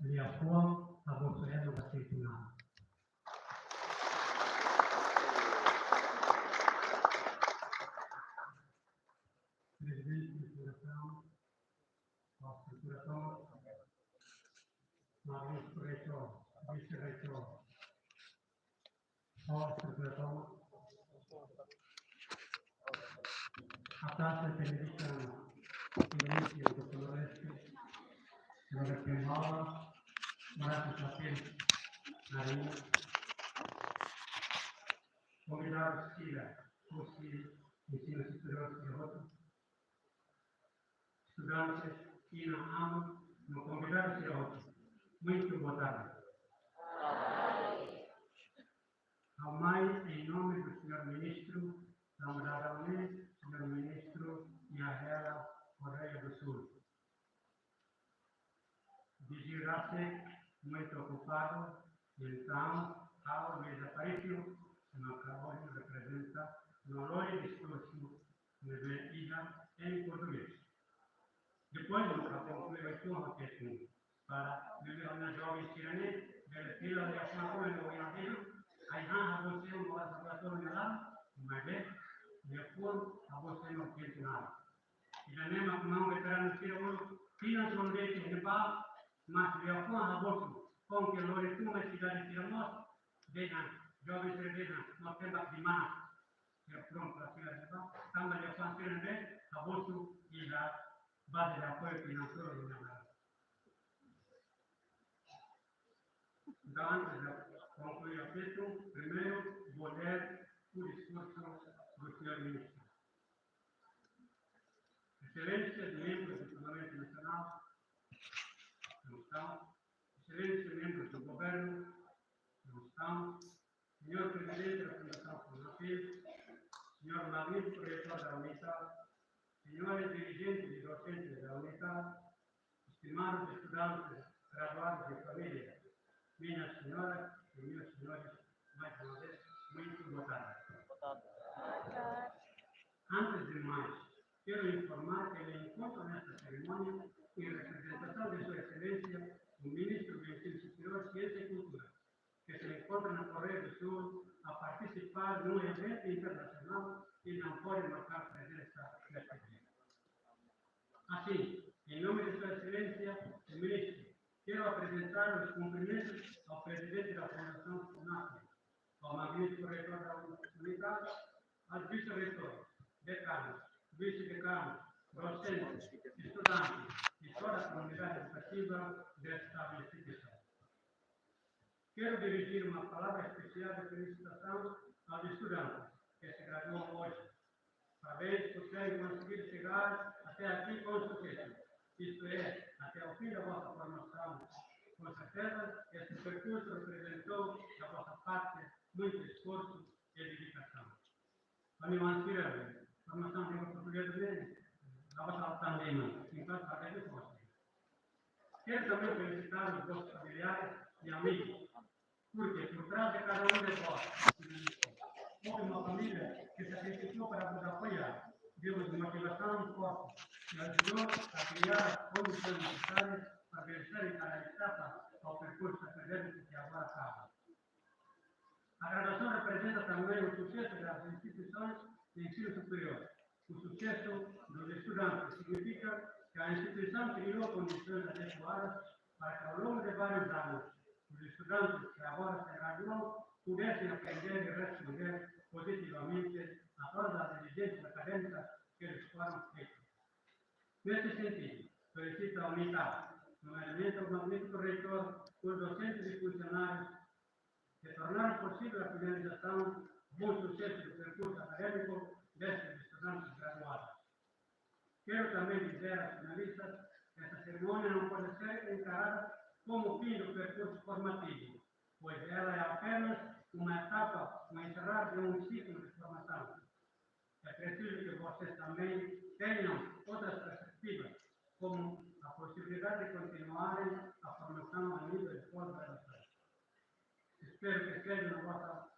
Liafuan, hamosu ema ba tribunál. Prezidente Fundasaun, Fundasaun, Magnus Reitor, Vice-Reitor, Fundasaun, Atas de Benedita Indonesia do Timor-Leste, Robert Kembawa, Maratu Sapir, Narina, convidado Sila, Kusi, Ensino Superior Sila Hotu, estudantes, Ina, Ama, no convidado Sila Hotu. Muito boa tarde. Ha'u mai em nome do senhor ministro, da Amadada Unis, senhor ministro Yahela Correia do Sul. Dizirase muito ocupado, então, ao Luiz Aparício, no trabalho representa, no lori discurso, ne'ebé iha em português. Depois, no capítulo oito, uma questão para viver na jovem sira-ne'e, bele fila de ação, como eu não ia ver, aí, ah, você não vai falar todo o lado, mas é, depois, a você não quer nada. Ida-ne'e mak maun veteranu sira uluk, tinan sanulu-resin-neen ba, mas dia pun habosu, kon ke lori tun mai sidade sira mós, dehan, joven sira dehan, mós tembak di mana. Sira prontu ba sira dehan, tanba dia pun sira ne'e, habosu, iha baze de apoiu finanseiro de Navarra. Então, antes de concluir o texto, primeiro vou ler o discurso do senhor ministro. Excelência, membros do Parlamento Nacional, não estão. Excelência, membros do Governo, não estão. Senhor Presidente da Fundação Funafil, Senhor Magnífico Reitor da UNITAL, Senhores dirigentes e docentes da UNITAL, estimados estudantes, graduados e família, minhas senhoras e meus senhores, mais uma vez, muito boa tarde. Boa tarde. Antes de mais, quero informar que me encontro nesta cerimónia em representação de Sua Excelência, o Ministro do Ensino Superior, Ciência e Cultura, que se encontra na Coreia do Sul a participar num evento internacional e não pode marcar presença neste dia. Assim, em nome de Sua Excelência, o Ministro, quero apresentar os cumprimentos ao Presidente da Fundação Funafil, ao Magnífico Reitor da UNITAL, aos vice-reitores, decanos, vice-decanos, docentes, estudantes e toda a comunidade educativa desta instituição. Quero dirigir uma palavra especial de felicitação aos estudantes que se graduam hoje. Parabéns por terem conseguido chegar até aqui com sucesso, isto é, até o fim da vossa formação. Com certeza, este percurso representou da vossa parte muito esforço e dedicação. Ami-nia oan sira, formasaun língua portugeza ne'e, la'ós algo tão bem, não. Então, para que eu posso? Quero também felicitar os vossos familiares e amigos, porque por trás de cada um de vós houve uma família que sacrificou para vos apoiar, deu-vos motivação forte e ajudou a criar as condições necessárias para vencerem cada etapa ao percurso académico que agora acaba. A graduação representa também o sucesso das instituições de ensino superior, o sucesso dos estudantes. Significa que a instituição criou condições adequadas para que, ao longo de vários anos, os estudantes que agora se graduam pudessem aprender e responder positivamente a todas as exigências académicas que lhes foram feitas. Neste sentido, felicito a UNITAL, nomeadamente ao magnífico reitor, os docentes e funcionários que tornaram possível a finalização com sucesso do percurso académico destes estudantes graduados. Quero também dizer aos finalistas que esta cerimónia não pode ser encarada como o fim do percurso formativo, pois ela é apenas uma etapa no encerrar de um ciclo de formação. É preciso que vocês também tenham outras perspectivas, como a possibilidade de continuarem a formação a nível de pós-graduação. Espero que sejam na vossa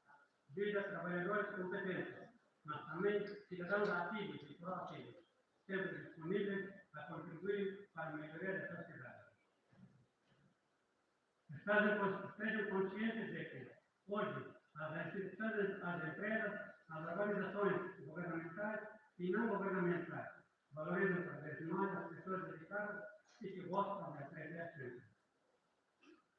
vida trabalhadores competentes, mas também cidadãos ativos e proativos, sempre disponíveis a contribuir para a melhoria da sociedade. Estejam cons-, estejam conscientes de que, hoje, as instituições, as empresas, as organizações governamentais e não governamentais valorizam cada vez mais as pessoas dedicadas e que gostam de aprender sempre.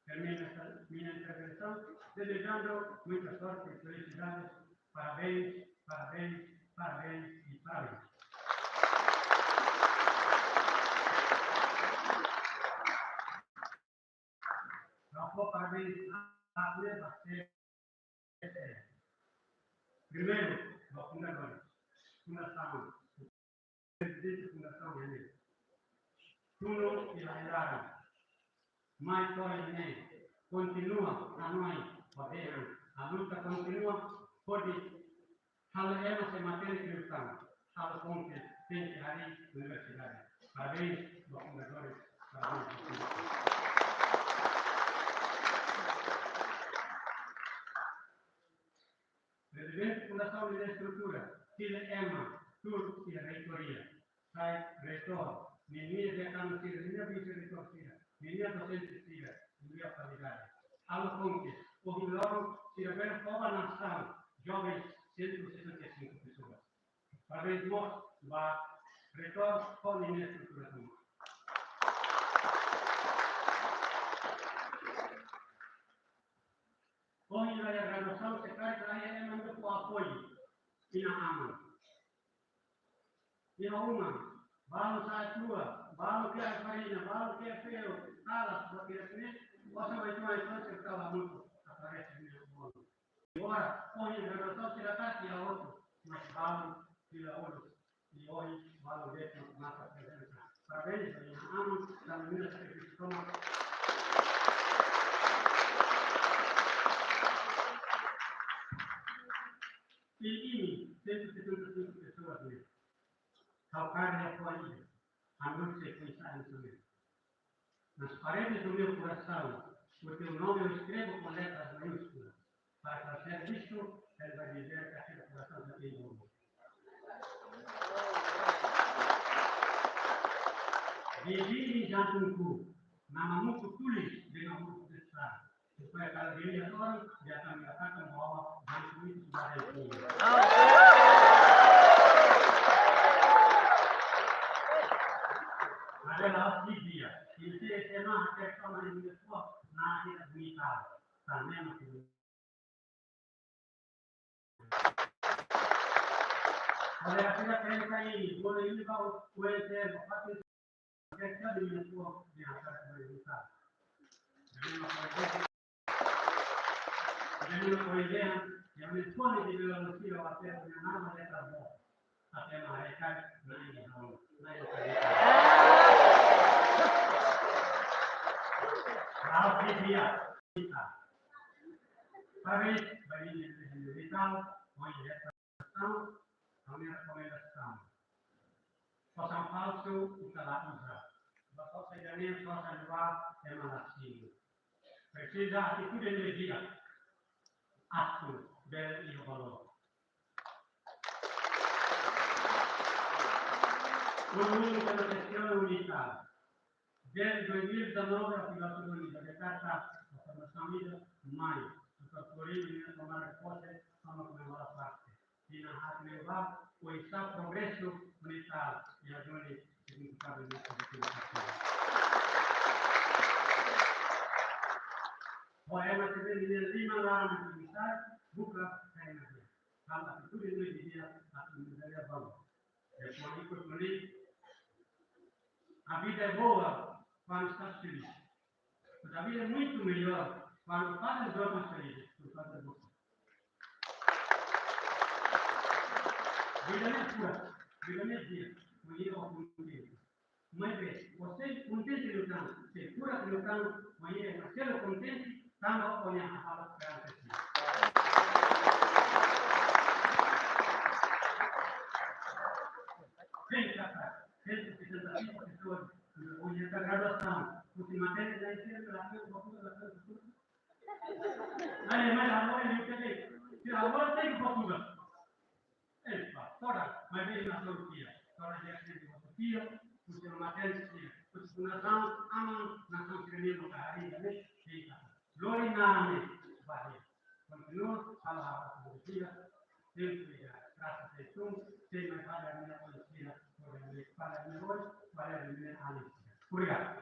Termino esta minha intervenção desejando muita sorte e felicidades. Parabéns, parabéns, parabéns e parabéns. Ha'u parabéns ba F N E, ba C S E. Primeiru, ba fundadores, fundasaun, prezidente fundasaun ne'e. Tunu i laran, mai to'o ne'e, kontinua, hanoin, ba dehan, a luta kontinua, hodi halo ema sei matenek liután, halo ponte, tenke harii universidade. Parabéns ba fundadores, parabéns ba fundadores. Prezidente fundasaun ninia estrutura, fila ema, tuur iha reitoria. Sai reitór, ninia dekanu sira, ninia vise-reitór sira, ninia dosente sira, ninia kualidade. Halo ponte, ohin loron sira bele fó ba nasaun, jovens cento e sessenta e cinco pessoas. Parabéns mós ba reitór ho ninia estrutura tomak. Ohin iha graduasaun, se karik la iha ema atu fó apoiu, inan-aman. Iha uma, balu sa'e tua, balu ke'e fariña, balu ke'e feu, kalas, ba ke'e sini, osan mai tuma itu serta lamutu, aparese ninia bolu. Agora, ohin graduasaun sira karik iha hotu, mas balu fila uluk, i ohin balu de'it maka prezensa. Parabéns ba inan-aman, tanba ninia sakrifísiu tomak. Tim imi, cento e setenta e cinco pessoas ne'e. Ha'u kaer iha fuan ida, ha'u sei foin sa'e ne'e. Nas paredes do meu coração, o teu nome eu escrevo com letras maiúsculas, para que ao ser visto, ele vai dizer que aquele coração já tem dono. Dili Jantunku, Namamuku Tulis, Demamuku Besar. Supaya kalau dilihat orang, dia akan mengatakan bahwa Jantunku itu sudah ada yang punya. Adalah dia. Ini S M A, S M A yang dia tua, nah, kita bunyi tahu. Karena masih Olha, aqui na frente aí, vou ali levar o, o exemplo, para que você sabe, né, pô, né, rapaz, como é que tá? Menino, por exemplo, ya me pone de violonchelo, va a ser una mano de trabajo. Até mais, cara, não é, não, não é, não é. Parabéns ba imi-nia reuniaun, ha'u-nia rekomendasaun, ha'u-nia rekomendasaun. Osan falsu ita la uza. Ba to'o ida-ne'e, to'o ida-ne'e, ema la simu. Presiza atitude ne'e di'ak. Atu bele iha valór. Uluk ita tenke kestiona UNITAL. Desde dois mil e dezanove, a fundasaun UNITAL, de carta, a fundasaun UNITAL, mai, doutór Florino, minha tomada de posse, toma como ela parte. Nia hatudu ba oinsá progresu UNITAL, i agora nia signifikadu nia progresu. Ho ema sira-ne'e lima laran nia buka kain na dia. Tanba atitude ne'e di'ak, atu nia valór. Depois, depois, a vida é boa quando estás feliz. Mas a vida é muito melhor quando fazes outras coisas por causa de você. Vida ne'e furak, vida ne'e di'ak, mas é o contente. Mas bem, você contente no tanto, se furak no tanto, mas é Marcelo contente, tanba o-nia halo grande. Vem cá, cento e sessenta e cinco pessoas, o-nia graduasaun, o que matéria da ensino, da ensino, da ensino, da ensino. Ai, mas agora ele tem que, agora tem que Portugal. Epa, ora, mas vem na Turquia, ora já tem que Turquia, o seu matéria, o seu nação, ama, nação que nem no carrinho, né? Fica. Lori na, né? Vai. Kontinua, halo ha'u-nia komunidade, tenke iha rasa seidauk, tenke mai fali ha'u-nia komunidade, komunidade fali ha'u-nia oin, fali ha'u-nia alin. Obrigadu.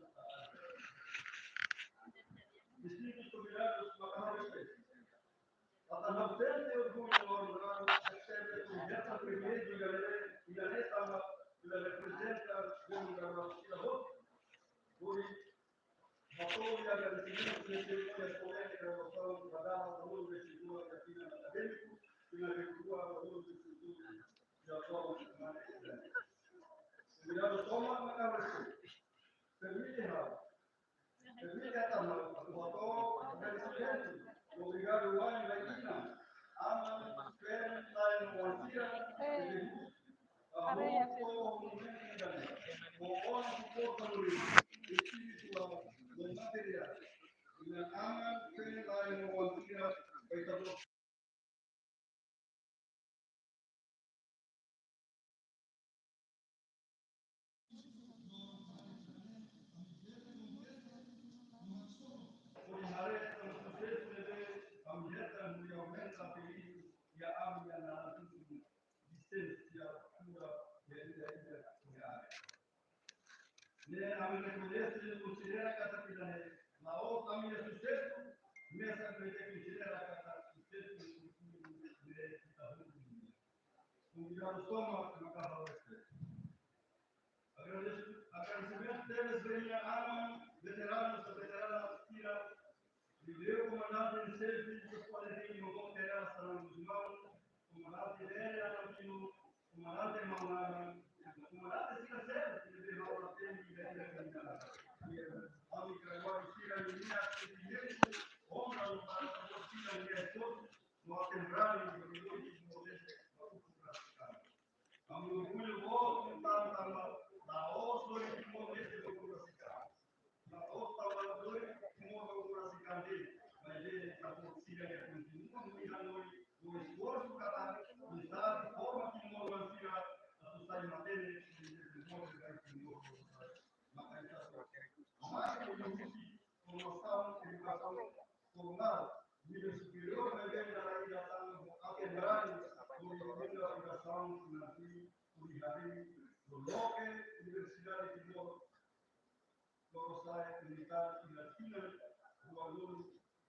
Distintos convidados, macarrão e peixe. Ata ha'u sente orgullu no onoru, espresa obrigadu primeiru, e a lei, e a lei estava, e a representa, e a lei estava, e a lei estava, Hato'o agradesimentu ba kolega Rafael Badala, dono do Instituto de Atividade Acadêmico, e na leitura, dono do Instituto de Atual Humanidade. Obrigadu, toma, macarrão. Permite, Rafa. Permite, Rafa. Hato'o agradesimentu. Obrigadu, Wani, Latina. Aman, Feren, Lain, Wansira, Edehu, Ne'e ami rekoñese no konsidera katak ida-ne'e la'ós ami-nia susesu, maibé ami konsidera katak susesu ne'e ita hotu. Konvidadu sira, macarrão e peixe. Agradeço a Agradesimentu tebes ba ita-nia aman, veteranu no veterana sira, liuliu Komandante em Xefe, Sargento Mayor General Salomão Gusmão, Komandante Lere Arantino, Komandante Maunana, Komandante sira seluk, ne'ebé halo parte ida-idak ida-idak. Ami agora sira-nia sentimentu, onra no para sira-nia esforsu, no atenrali, no orgullu, no orgullu, no orgullu. Ami orgullu boot, tanba, tanba, la'ós lori Timor-Leste ho kura sika. La'ós tanba lori Timor ho kura sika de'it, maibé tanba sira-nia kontinua hanoin, no esforsu katak, amizade, forma Timor-Leste sira, atu sai matenek, no dezenvolve Timor. Maka ita, maka ita, formasaun, edukasaun formál, nivel superiór, maibé ita la ida tan, atenrali, no edukasaun, nanti, uri hari, no loke, Universidade Timor, Lorosa'e, Unidade Latina, Rualulu,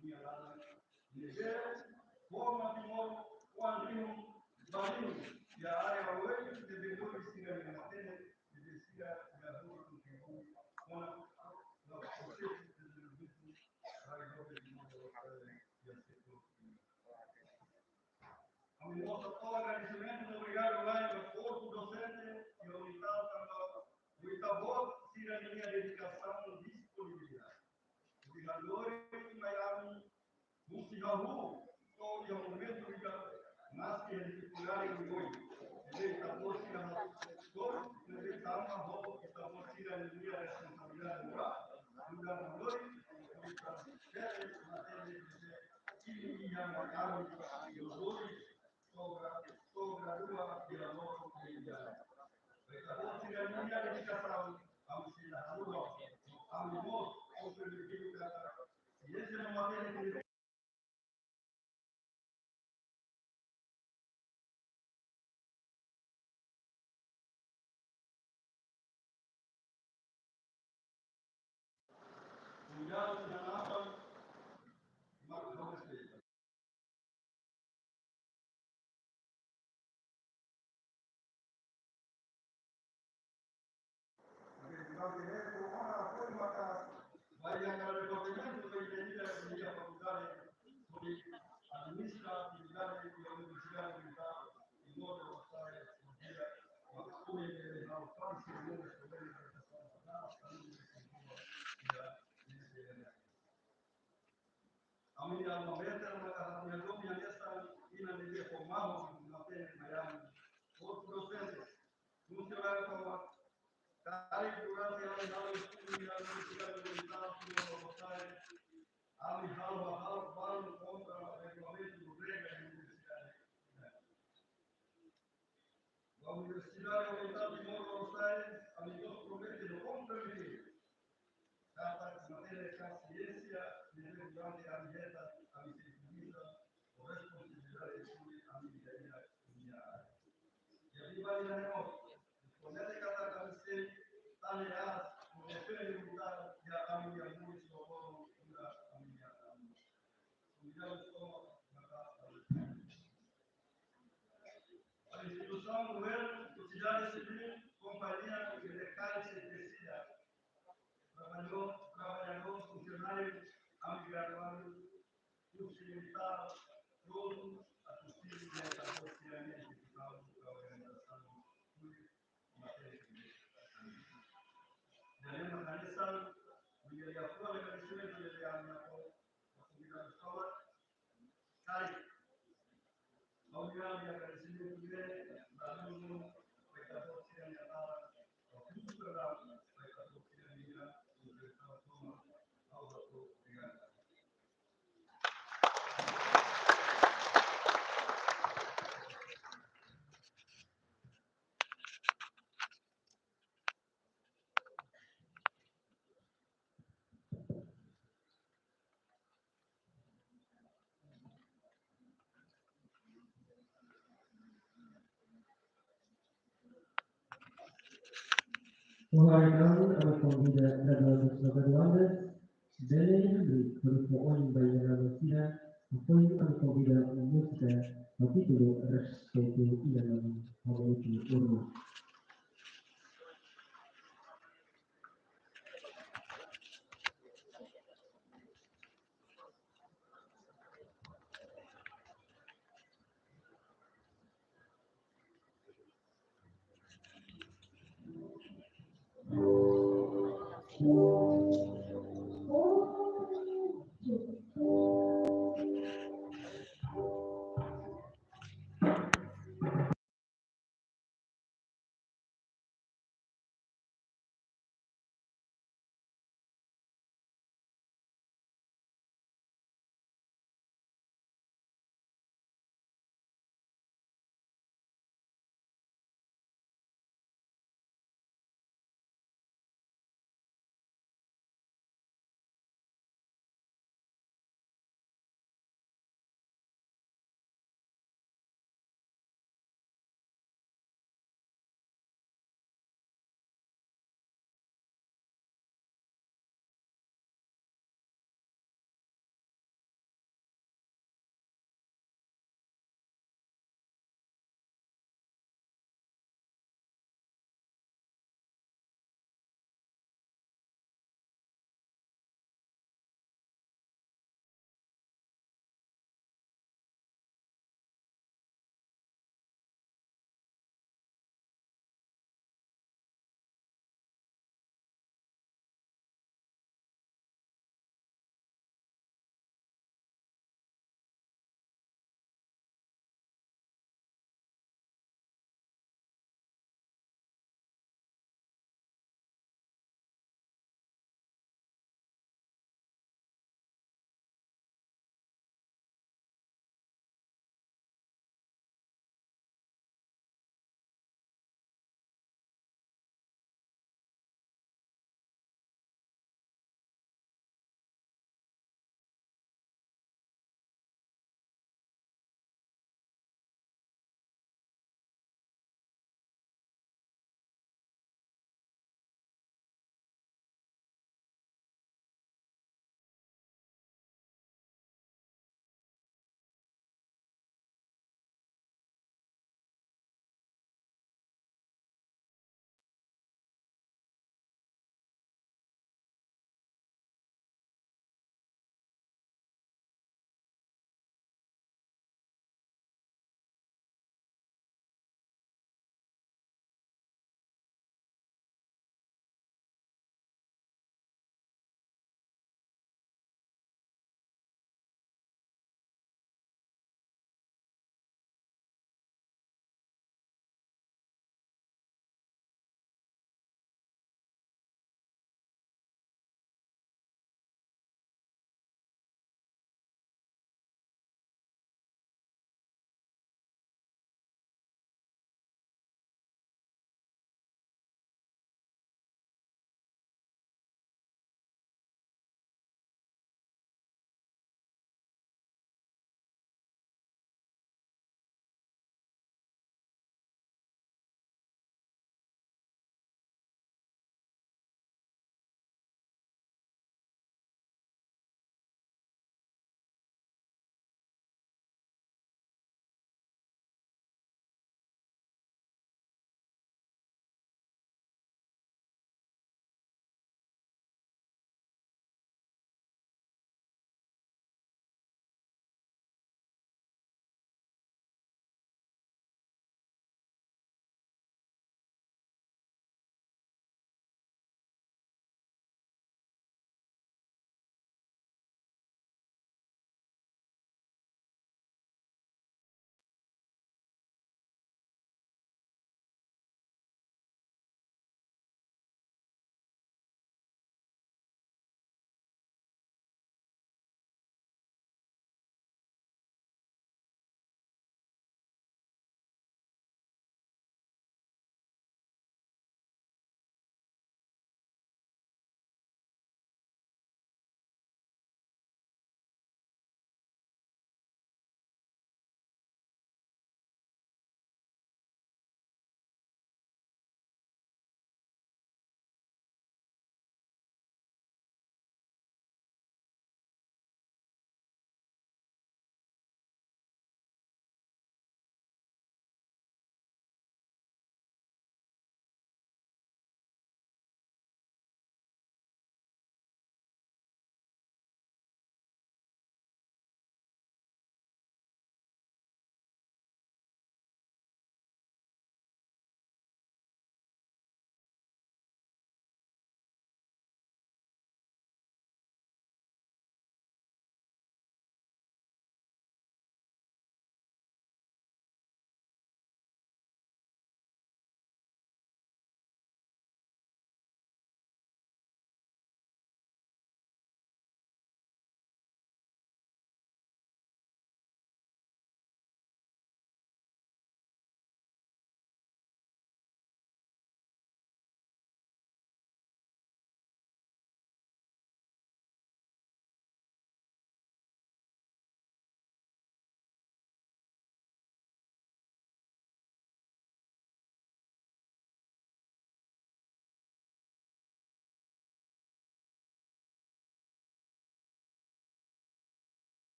nia laran, ne'ebé forma Timor, oan rihun, ba rihun, iha área oioin, ne'ebé lori sira-nia matenek, ne'ebé sira, iha rua, kontribui, kona, no, prosesu, dezenvolvimentu, rai, Timor, iha setór. Ami mós hato'o agradesimentu no obrigadu lai ba korpu dosente, iha UNITAL tanba ita-boot sira-nia dedikasaun no disponibilidade. Obrigadu, mai ami husi hahú, to'o iha momentu ida, maski iha difikuldade oioin. Ne'ebé ita-boot sira hato'o, ne'ebé tanba ho ita-boot sira-nia responsabilidade morál, muda valór, ita bele, ita bele, ita bele, ita bele, sobra, sobra dua, ita-boot sira-nia dedikasaun, ami sei la haluha, ami mós, komprometidu katak, se ese no matenek, Administra atividade da Universidade Militar de Timor, ami alma mater, maka ha'u-nia domin hanesan inan ne'ebé formadu iha matenek mai ami. Outro docente, funcionáriu tama, karik durante ami halo estudu iha Universidade Militar, ami halo, halo, halo kontra regulamentu no regra da universidade. Ba Universidade Oriental Timor Lorosa'e, ami mós promete no kompromete katak matéria siénsia, ne'ebé durante ami hetan, ami sei utiliza ho responsabilidade, ami ida-idak nia área. Jadi, ba ida-ne'e mós, promete katak ami sei tane aas, no defende luta, iha ami-nia moris, no kono, iha ami-nia ami. Obrigadu, toma, na paz, a instituisaun, governu, sosiedade sivíl, kompañia, merkadu, empreza, traballadór, traballadór, funsionáriu, ami graduadu, kursu militár, prontu, atu sirvi, atu sirvi, atu sirvi, atu organizasaun, Daniel Makanesa, menjadi aku ada kali sudah menjadi anak aku, aku tidak sekolah, kali. Mau dia dia kali sini juga, lalu mereka tuh tidak nyata, waktu itu pernah mereka tuh tidak dia, mereka tuh mau, mau aku dengan Obrigadu, ami konvida graduadu sira graduandas, bele duduk, grupu oin ba iha sira, apoiu ami konvida múzika, ho títulu Respeitu Inan-Aman, ho títulu Urus.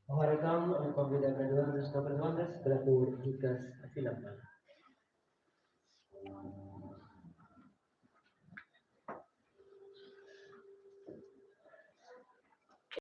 Obrigadu, konvida graduantes no graduandas para por hikas afilan.